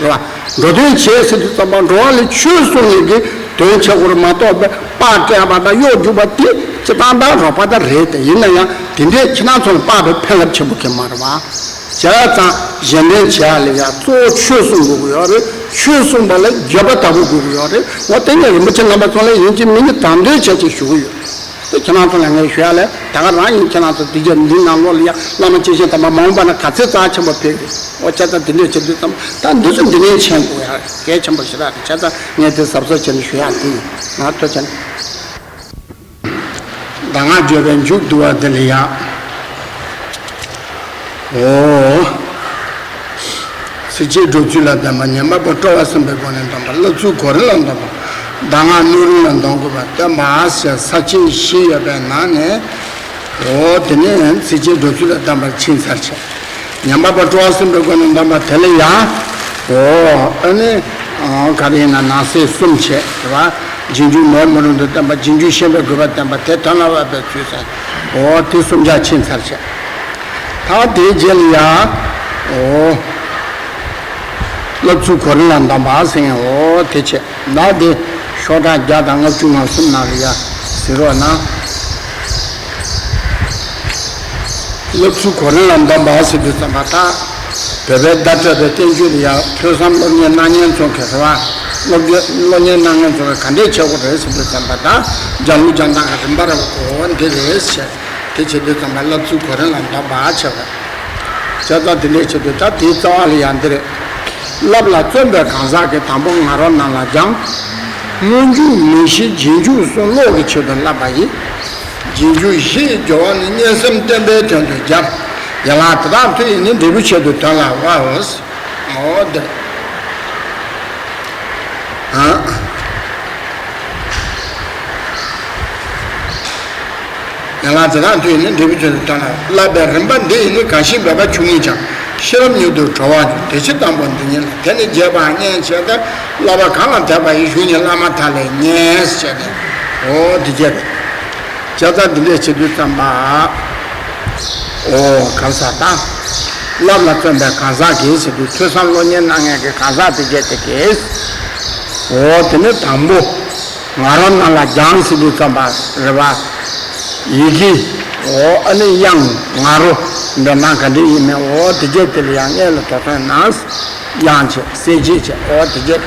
རེད་བ། འགྲོ་དོན་བྱེད་ཟེར་དུས་ཙམ་པ་འགྲོ་བ་ལ་ཆོས་གསུངས་ནས་ཀྱི་དོན་བྱེད་དགོས་རེད་མ་གཏོགས་པའི་པར་སྤྲད་པ་དང་གཡོག་རྒྱུག་པ་དེ་སྤྱིར་བཏང་དང་རོགས་པ་དང་རེད་དེ། ཡིན་ན་ཡང་དེ་འདྲའི་ཁྱེད་རང་ཚོ་ལ་པར་བའི་ཕན་རླབས་ཆེན་པོ་གི་མ་རེད་བ། བྱས་ཙང་གཞན་དོན་བྱེད་ཡ་ལ་ཡ་གཙོ་བོ་ཆོས་གསུང་དགོས་ཀྱི་ཡོད་རེད། ཆོས་གསུངས་པ་ལ་འགྱོད་པ་ལྟ་བུ་དགོས་ཀྱི་ཡོད་རེད། འོ་དེ་ངས་རིན་པོ་ཆེ་རྣམ་པ་ཚོ་ལ་ཡིན་གཅིག་མིན་གཅིག་དམ་དོན་བྱས་ཅིག་ཞུ་གི་ཡོད། དེ་ཁྱེད་རང་ཚོ་ལ་ངས་ཞུ་ཡ་ལས་ད་ག་རང་ཡིན། ཁྱེད་རང་ཚོ་འདི་རྒྱ་འདི་ནང་ལོགས་ལ་ཡ་བླ་མ་སྐྱེས་ཆེན་དམ་པ་མ་འོངས་པ་ན་ག་ཚོད་རྩ་ཆེན་པོ་ཕེབས་རེད། འོ་བྱས་ཙང་འདི་འདྲས་བྱེད་དུས་ཙམ་ད་འདི་ཚོ་འདི་ནས་མཁྱེན་དགོས་ཡ་གལ་ཆེན་པོ་ཞེ་དྲག་རེད། བྱས་ཙང་ངས་དེ་གཟབ་གཟབ་བྱས་ནས་ཞུ་ཡ་དེ་ཡིན། ང་ཐུགས་རྗེ་ཆེ། གདམས་ངག་བརྗོད་པའི་མཇུག་བསྡུ་བ་འདི་ལ་ཡང་། འོ། ཚིགས་བཅད་སྒྲུབ་ཚུལ་ལ་བསྟན་པ། ཉན་པ་པོ་སྤྲོ་བ་སེམས་པའི་སྒོ་ནས་འདོན་པ། བསླབ་ཚུལ་གོ་རིམ་ལ་འདོན་པ། གདམས་ངག་སྣོད་རིམ་ལ་འདོན་དགོས་པ་སྟོན་པ་ཞེས་ས་བཅད་བཞི་ཡོད་པའི་ནང་ནས། འོ་དེ་ནས་ཚིགས་བཅད་སྒྲུབ་ཚུལ་ལ་བསྟན་པར་ཕྱིན་ཚར་བྱས། ཉན་པ་པོ་སྤྲོ་བ་སེམས་པའི་སྒོ་ནས་འདོན་པ་དེ་ལ་ཡང་། འོ་ཨ་ནི། ག་རེ་ཡིན་ན་ནང་གསེས་གསུམ་བྱས་རེད་བ། རྗེས་འཇུག་མེད་མུན་རུབ་ཏུ་བསྟན་པ། རྗེས་འཇུག་ཤེས་པའི་དགོས་པ་བསྟན་པ། དེ་དོན་ལ་དབབ་པའི་ཚུལ་ཟེར། འོ་དེ་གསུམ་ཆར་ཕྱིན་ཚར་བྱས། ད་དེའི་རྗེས་ལ་ཡང་། འོ། བསླབ་ཚུལ་གོ་རིམ་ལ་འདམ་པ་ཟེར་ཡང་འོ་དེ་བྱས། ད་དེ་ཤོག་གྲངས་བརྒྱ་དང་ལྔ་བཅུ་ང་གསུམ་ནང་ལ་ཡ་གཟིགས་རོགས་གནང་། བསླབ་ཚུལ་གོ་རིམ་ལ་འདམ་པ་ཟེར་དུས་ཙམ་པ་ད། བོད་པའི་བརྡ་སྤྲོད་པའི་བསྟན་བཅོས་ལ་ཡ་ཐོས་བསམ་སློབ་གཉེར་གནང་མཁན་ཚོ་གི་རེད་བ། སློབ་གཉེར་སློབ་གཉེར་གནང་མཁན་ཚོ་གི་ག་འདྲས་བྱེད་དགོས་རེད་ཟེར་དུས་ཙམ་པ་ད། སྦྱང་ལུགས་སྦྱང་སྟངས་ཀྱི་རིམ་པ་རེད་བ། གོ་བ་འདི་རེད་ཟེར། དེ་བྱེད་དུས་ཙམ་པ་བསླབ་ཚུལ་གོ་རིམ་ལ་འདམ་པ་བྱེད་དགོས། བྱས་ཙང་དེ་འདྲས་བྱེད་དུས་ད་དེའི་རྩ་བ་ལ་ཡང་འདི་རེད། བསླབ་ལ་བརྩོན་པའི་གང་ཟག་གིས། དང་པོ་ང་རོ་རྣམས་ལ་སྦྱང་། སྔོན་འཇུག་མིང་གཞི་རྗེས་འཇུག་གསུམ་བློ་གི་ཆེད་དུ་བསླབ་པ་ཡིན། རྗེས་འཇུག་བཞི་ཡི་སྦྱོར་བ་ནི། མཉན་སེམས་བརྟན་པའི་དོན་དུ་སྦྱར། ཡན་ལག་དེ་དག་མཐུ་ཡིས་ནི། འབྲས་བུའི་ཆེད་དུ་དོན་ལ་དབབ། འོ་འདིར། ཡན་ལག་དེ་དག་མཐུ་ཡིས་ནི། འབྲས་བུའི་ཆེད་དུ་དོན་ལ། བསླབ་པའི་རིམ་པ་འདི་ཡིས་ནི། གང་ཞིག་འབད་པ་ཆུང་ངུས་ཀྱང་། ཤེས་རབ་མྱུར་དུ་གྲོལ་བར་འགྱུར། དེ་ཕྱིར་དང་པོ་འདི་ཉིད་ལ། དེ་ནི་རྒྱས་པར་སྙན་བྱས་ཏེ། བསླབ་པ་གང་ལ་དད་པ་ཡིས། གཞུང་ཉིད་བླ་མ་དག་ལས་ཉན། ཞེས་ནས། འོ་འདི་སྐད་རེད། བྱས་ཙང་འདི་འདྲས་བྱེད་དུས་ཙམ་པ། འོ་གང་ཟག་དང་། བསླབ་ལ་བརྩོན་པའི་གང་ཟག་གིས་ཟེར་དུས་ཐོས་བསམ་སློབ་གཉེར་གནང་མཁན་གྱི་གང་ཟག་དེ་སྐད་དེ་གིས། འོ་དེ་ནི་དང་པོ། ང་རོ་རྣམས་ལ་སྦྱང་ཟེར་དུས་ཙམ་པ་རེད་བ། ཡི་གེ། འོ་ཨ་ནི་དབྱངས་ང་རོ་འདོན་སྟངས་ག་འདྲ་ཡིན་མིན། འོ་དེ་སྐད་དེ་ལ་ཡང་སྔོན་ལ་དོ་ཐོས་གནང་། དབྱངས་བྱས། གསལ་བྱེད་བྱས། འོ་དེ་སྐད།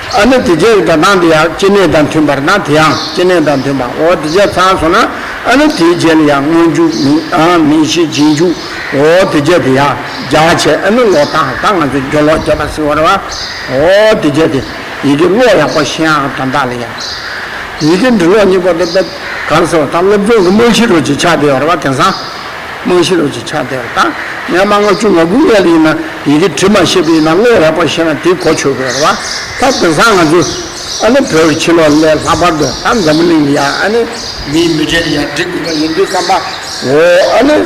ཨ་ནི་དེ་སྐད་ཀྱི་འགྲོ་སྟངས་དེ་ཡང་སྐྱེ་གནས་དང་མཐུན་པར་ན། དེ་ཡང་སྐྱེ་གནས་དང་མཐུན་པ། འོ་དེ་སྐད་ཚར་སོང་ན། ཨ་ནི་དེའི་རྗེས་ལ་ཡང་སྔོན་འཇུག་མིང་ཨ་མིང་གཞི་རྗེས་འཇུག་འོ་དེ་སྐད་དེ་ཡང་སྦྱར་བྱས། ཨ་ནི་ཀློག་སྟངས་ད་ང་ཚོས་སྦྱོར་ཀློག་བརྒྱབ་པ་ཟེར་བ་རེད་བ། འོ་དེ་སྐད་དེ། ཡི་གེ་ཀློག་ཡག་པོ་ཤེས་ཡག་དོན་དག་ལ་ཡང་། ཡི་གེ་འབྲི་ཀློག་གཉིས་པོ་དེ་དཔེ་གང་ཟེར་བ་དང་སློབ་སྦྱོང་གི་རྨང་གཞི་རུ་ཅིག་ཆགས་བསྡད་ཡོད་རེད་བ། དེང་སང་རྨང་གཞི་རུ་ཅིག་ཆགས་བསྡད་ཡོད་རེད། ད་སྔོན་མ་ལྔ་བཅུ་ང་དགུ་སྔོན་ལ་ཡིན་ན་ཡི་གེ་འབྲི་མ་ཤེས་པ་ཡིན་ན་ཀློག་ཡག་པོ་ཤེས་ན་དེ་གོ་ཆོད་དགོས་རེད་བ། ད་དེང་སང་ང་ཚོས་ཨ་ནི་བོད་ཀྱི་ཕྱི་ལོགས་ལ་ལྷག་པར་དུ་ད་འཛམ་བུ་གླིང་ལ་ཡ་ཨ་ནི་མིའི་མི་གྲལ་ལ་ཡ་འབྲི་དགོས་པ་ཡིན་དུས་ཙམ་པ། འོ་ཨ་ནི།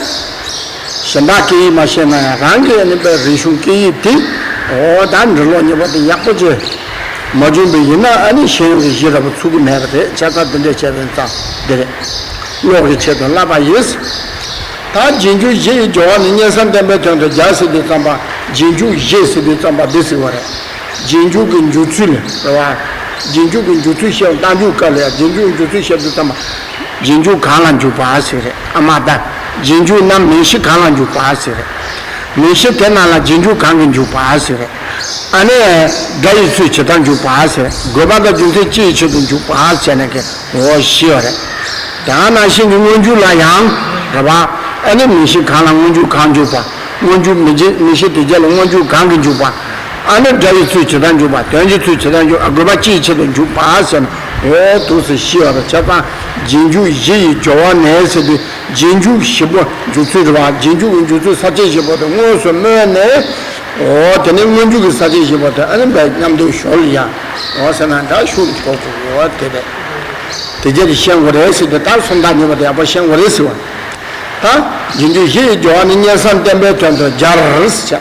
གཞན་དག་སྐད་ཡིག་མ་ཤེས་ན་ཡང་རང་གི་ཨ་ནི་པའི་རིག་གཞུང་སྐད་ཡིག་དེ། འོ་ད་འབྲི་ཀློག་གཉིས་པོ་དེ་ཡག་པོ་བྱས་མ་བྱུང་བ་ཡིན་ན་ཨ་ནི་ཤེས་ཡོན་གྱི་གཞི་འདྲ་པོ་ཚུགས་ཀྱི་མེད་པ་རེད། བྱས་ཙང་འདི་འདྲས་བྱས་པ་ཡིན་ཙང་འདི་རེད། བློ་གི་ཆེད་དུ་བསླབ་པ་ཡིས། ད་རྗེས་འཇུག་བཞི་ཡི་སྦྱོར་བ་ནི། མཉན་སེམས་བརྟན་པའི་དོན་དུ་སྦྱར་ཟེར་དུས་ཙམ་པ། རྗེས་འཇུག་བཞི་ཟེར་དུས་ཙམ་པ་འདི་ཟེར་བ་རེད། རྗེས་འཇུག་གི་འཇུག་ཚུལ་རེད་བ། རྗེས་འཇུག་གི་འཇུག་ཚུལ་བཤད། རྟགས་འཇུག་སྐབས་ལ་ཡང་རྗེས་འཇུག་གི་འཇུག་ཚུལ་བཤད་དུས་ཙམ་པ། རྗེས་འཇུག་གང་ལ་འཇུག་པ་ཟེར་རེད། ཨ་མ་ད། རྗེས་འཇུག་རྣམས་མིང་གཞི་གང་ལ་འཇུག་པ་ཟེར་རེད། མིང་གཞི་དེ་རྣམས་ལ་རྗེས་འཇུག་གང་གིས་འཇུག་པ་ཟེར་རེད། ཨ་ནི། སྒྲ་ཡི་ཚུལ་ཇི་ལྟར་འཇུག་པ་ཟེར། དགོས་པ་དང་རྒྱུ་མཚན་ཅི་ཡི་ཆེད་དུ་འཇུག་པ་ཟེར་ནས་ཀྱི་འོ་བཞི་ཡོད་རེད། དེ་ནང་བཞིན་གྱི་སྔོན་འཇུག་ལ་ཡང་རེད་བ། ཨ་ནི་མིང་གཞི་གང་ལ་སྔོན་འཇུག་གང་འཇུག་པ། སྔོན་འཇུག་མི་བྱེད་མི་ཤེས་དེ་རྒྱ་ལ་སྔོན་འཇུག་གང་གིས་འཇུག་པ། ཨ་ནི་སྒྲ་ཡི་ཚུལ་ཇི་ལྟར་འཇུག་པ། དོན་གྱི་ཚུལ་ཇི་ལྟར་འཇུག་ཨ། དགོས་པ་ཅིའི་ཆེད་དུ་འཇུག་པ་ཟེར་ན། འོ་འདུག་སེ་ཤེས་པ་དང་། བྱས་ཙང་རྗེས་འཇུག་བཞི་ཡི་སྦྱོར་བ་ནས་ཟེར་དུས། རྗེས་འཇུག་བཞི་པོ་འཇུག་ཚུལ་རེད་པ། རྗེས་འཇུག་གི་འཇུག་ཚུལ་ས་བཅད་བཞི་པོ་དེ་དངོས་སུ་སྨོས་ནས། འོ་དེ་ནས་སྔོན་འཇུག་གི་ས་བཅད་བཞི་པོ་དེ་ཨ་ནི་བས་མཉམ་དུ་ཞོར་ལ་ཡང་འོ་ཟེར་ན་འདྲ་ཤུགས་གོ་དགོས། འོ་དེ་རེད། དེ་རྒྱ་དེ་ཤེས་དགོས་རེད་ཟེར་དུས། ད་སུམ་རྟགས་གཉིས་པོ་དེ་ཡག་པོ་ཤེས་དགོས་རེད་ཟེར་བ། ད་རྗེས་འཇུག་བཞི་ཡི་སྦྱོར་བ་ནི་སྙན་སེང་བརྟན་པོའི་དོན་དུ་སྦྱར་ཟེར་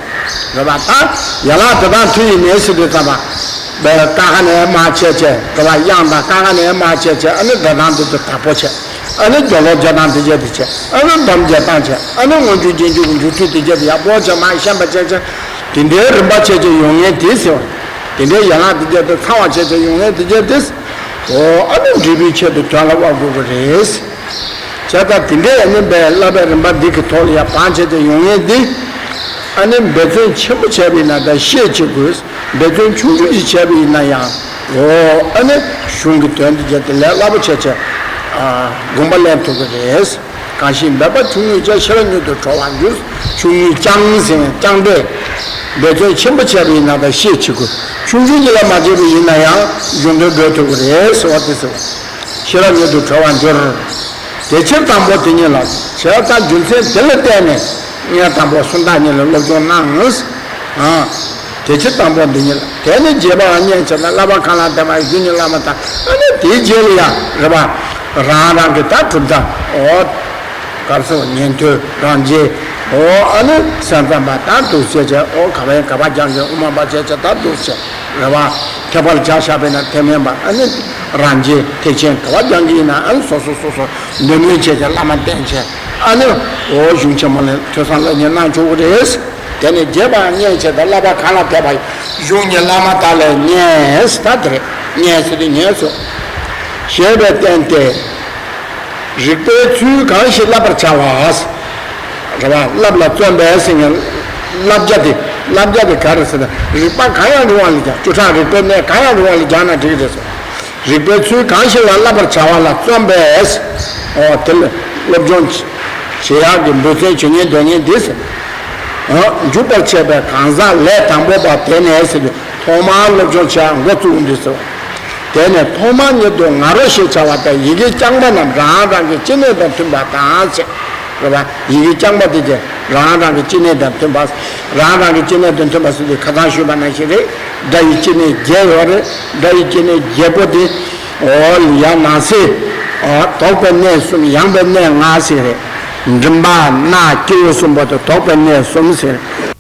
བྱས། རེད་པ། ད་ཡན་ལག་དེ་དག་མཐུ་ཡིས་ནི་ཟེར་དུས་ཙམ་པ། ཀ་ཁ་ནས་མར་བྱས་བྱས། རེད་པ། དབྱངས་དང་ཀ་ཁ་ནས་མར་བྱས་བྱས། ཨ་ནི་སྒྲ་གདངས་དེ་ཚོ་དག་པོ་བྱས། ཨ་ནི་སྦྱོར་ཀློག་སྦྱར་སྟངས་དེ་བྱས་དེ་བྱས། ཨ་ནི་སྡོམ་རྒྱག་སྟངས་བྱས། ཨ་ནི་སྔོན་འཇུག་རྗེས་འཇུག་གི་འཇུག་ཚུལ་དེ་བྱས་དེ་ཡག་པོ་བྱས་མར་ཤེས་པ་བྱས་བྱས། དེ་འདྲའི་རིམ་པ་བྱས་བྱས་ཡོང་མཁན་དེ་ཟེར་བ། དེ་འདྲའི་ཡན་ལག་དེ་བྱས་དེ་ཚང་བ་བྱས་བྱས་ཡོང་མཁན་དེ་བྱས་དེ། འོ་ཨ་ནི་འབྲས་བུའི་ཆེད་དུ་དོན་ལ་དབབ་དགོས་ཀྱི་རེད། བྱས་ཙང་དེ་འདྲའི་ཨ་ནི་བས་བསླབ་པའི་རིམ་པ་འདི་གི་ཐོག་ལ་ཡར་བགྲང་བྱས་བྱས་ཡོང་མཁན་འདི། ཨ་ནི་འབད་བརྩོན་ཆེན་པོ་བྱས་པ་ཡིན་ན་ད་ཤེས་བྱེད་དགོས། འབད་བརྩོན་ཆུང་ཆུང་ཞིག་བྱས་པ་ཡིན་ན་ཡང་། འོ་ཨ་ནི་གཞུང་གི་དོན་དེ་བྱས་དེ་ལས་སླ་པོ་བྱས་བྱས། ཨ་དགོངས་པ་ལེན་ཐུབ་ཀྱི་རེད། གང་ཞིག་འབད་པ་ཆུང་ངུས་ཀྱང་། ཤེས་རབ་མྱུར་དུ་གྲོལ་བར་འགྱུར། ཆུང་ངུས་ཀྱང་ཟེར་ན་ཀྱང་སྟེ། འབད་བརྩོན་ཆེན་པོ་བྱས་པ་ཡིན་ན་ད་ཤེས་བྱེད་དགོས། ཆུང་ཆུང་ཅིག་ལ་མ་བྱས་པ་ཡིན་ན་ཡང་གཞུང་དོན་འགྲོ་ཐུབ་ཀྱི་རེད་ཟེར་བ་དེ་ཟེར་བ། ཤེས་རབ་མྱུར་དུ་གྲོལ་བར་འགྱུར། དེ་ཕྱིར་དང་པོ་དེ་ཉིད་ལ། བྱས་ཙང་རྒྱུ་མཚན་དེ་ལ་བརྟེན་ནས་སྔོན་དང་པོ་སུམ་རྟགས་གཉིས་ལ་སློབ་སྦྱོང་གནང་། ཨ། དེ་ཕྱིར་དང་པོ་འདི་ཉིད་ལ། དེ་ནི་རྗེས་དཔག་བསྙེན་བྱས་ན། བསླབ་པ་གང་ལ་བརྟེན་པ་ཡིན། གཞུང་ཉིད་བླ་མ་དང་། ཨ་ནི་དེའི་རྗེས་ལ་ཡང་རེད་པ། རང་རང་གི་ད་གྲུབ་མཐའ། འོ། སྐབས་སུ་ཉན་ཐོས་རང་རྒྱལ། འོ་ཨ་ནི་སེམས་ཙམ་པ་ད་འདུག་བྱས་བྱས། འོ་ག་བ་ཡིན་ག་བ་རྒྱག་གི། དབུ་མ་པ་བྱས་བྱས་ད་འདུག་བྱས་རེད་པ། ཐེག་པར་བྱ་བཞག་པས་ན་ཐེག་དམན་པ། ཨ་ནི་རང་རྒྱལ་ཐེག་ཆེན་ག་བ་རྒྱག་གི་ཡིན་ན། ཨ་ནི་སོ་སོ་སོ་སོ་འདོད་མོས་བྱས་བྱས་བླ་མ་བསྟེན་བྱས། ཨ་ནི་འོ་གཞུང་ཆེན་མོ་ལ་ཐོས་བསམ་སློབ་གཉེར་གནང་ཆོག་གི་རེད། དེ་ནས་རྗེས་དཔག་བསྙེན་བྱས་ཏེ། བསླབ་པ་གང་ལ་བརྟེན་པ་ཡིན། གཞུང་ཉིད་བླ་མ་དག་ལས་ཉན། ད་དེ་རེད། ཉན་ཟེར་དུས་ཉན་ཟེར། ཞེས་པས་བསྟན་ཏེ། རིགས་པའི་ཚུལ་གང་ཞིག་བསླབ་པར་བྱ་བ། རེད་པ། བསླབ་ལ་བརྩོན་པས་ཟེར་མཁན། བསླབ་བྱ་དེ། བསླབ་བྱ་དེ་ག་རེ་ཟེར་ན། རིགས་པ་གང་ཡང་རུང་བ་ལ་སྦྱང་། བཅུ་ཕྲག་རིགས་པའི་གནས་གང་ཡང་རུང་བ་ལ་སྦྱངས་ན་འགྲིག་གི་རེད་ཟེར། རིགས་པའི་ཚུལ་གང་ཞིག་ལ་བསླབ་པར་བྱ་བ་ལ་བརྩོན་པས། འོ་དེ་ལ་སློབ་སྦྱོང་བྱེད་ཡག་གི་འབད་བརྩོན་བྱེད་སྙིང་འདོད་མཁན་དེ་ཟེར། འོ་འཇུག་པར་བྱེད་པའི་གང་ཟག་ལས་དང་པོ་པ་དེ་ནས་ཟེར་དུས། ཐོག་མར་སློབ་སྦྱོང་བྱེད་ཡག་འགོ་བཙུགས་འདུག་ཟེར་བ། དེ་ནས་ཐོག་མ་ཉིད་དུ་ང་རོ་ཞེས་བྱ་བ་དང་། ཡི་གེ་རྐྱང་པ་རྣམས་རང་རང་གི་སྐྱེ་གནས་དང་མཐུན་པ་དང་ཟེར། རེད་པ། ཡི་གེ་རྐྱང་པ་དེ་དེ་རང་རང་གི་སྐྱེ་གནས་དང་མཐུན་པ། རང་རང་གི་སྐྱེ་གནས་དང་མཐུན་པ་ཟེར་དུས་ཁ་སང་ཞུས་པ་ནང་བཞིན་རེད། སྒྲ་ཡི་སྐྱེ་གནས་བརྒྱད་ཡོད་རེད། སྒྲ་ཡི་སྐྱེ་གནས་བརྒྱད་པོ་དེ། འོ་ཡང་ནང་གསེས། འོ་དོགས་པའི་གནས་གསུམ། ཡངས་པའི་གནས་ལྔ་ཟེར་རེད། མགྲིན་པ། སྣ། སྤྱི་བོ་གསུམ་པོ་དེ་དོགས་པའི་གནས་གསུམ་ཟེར།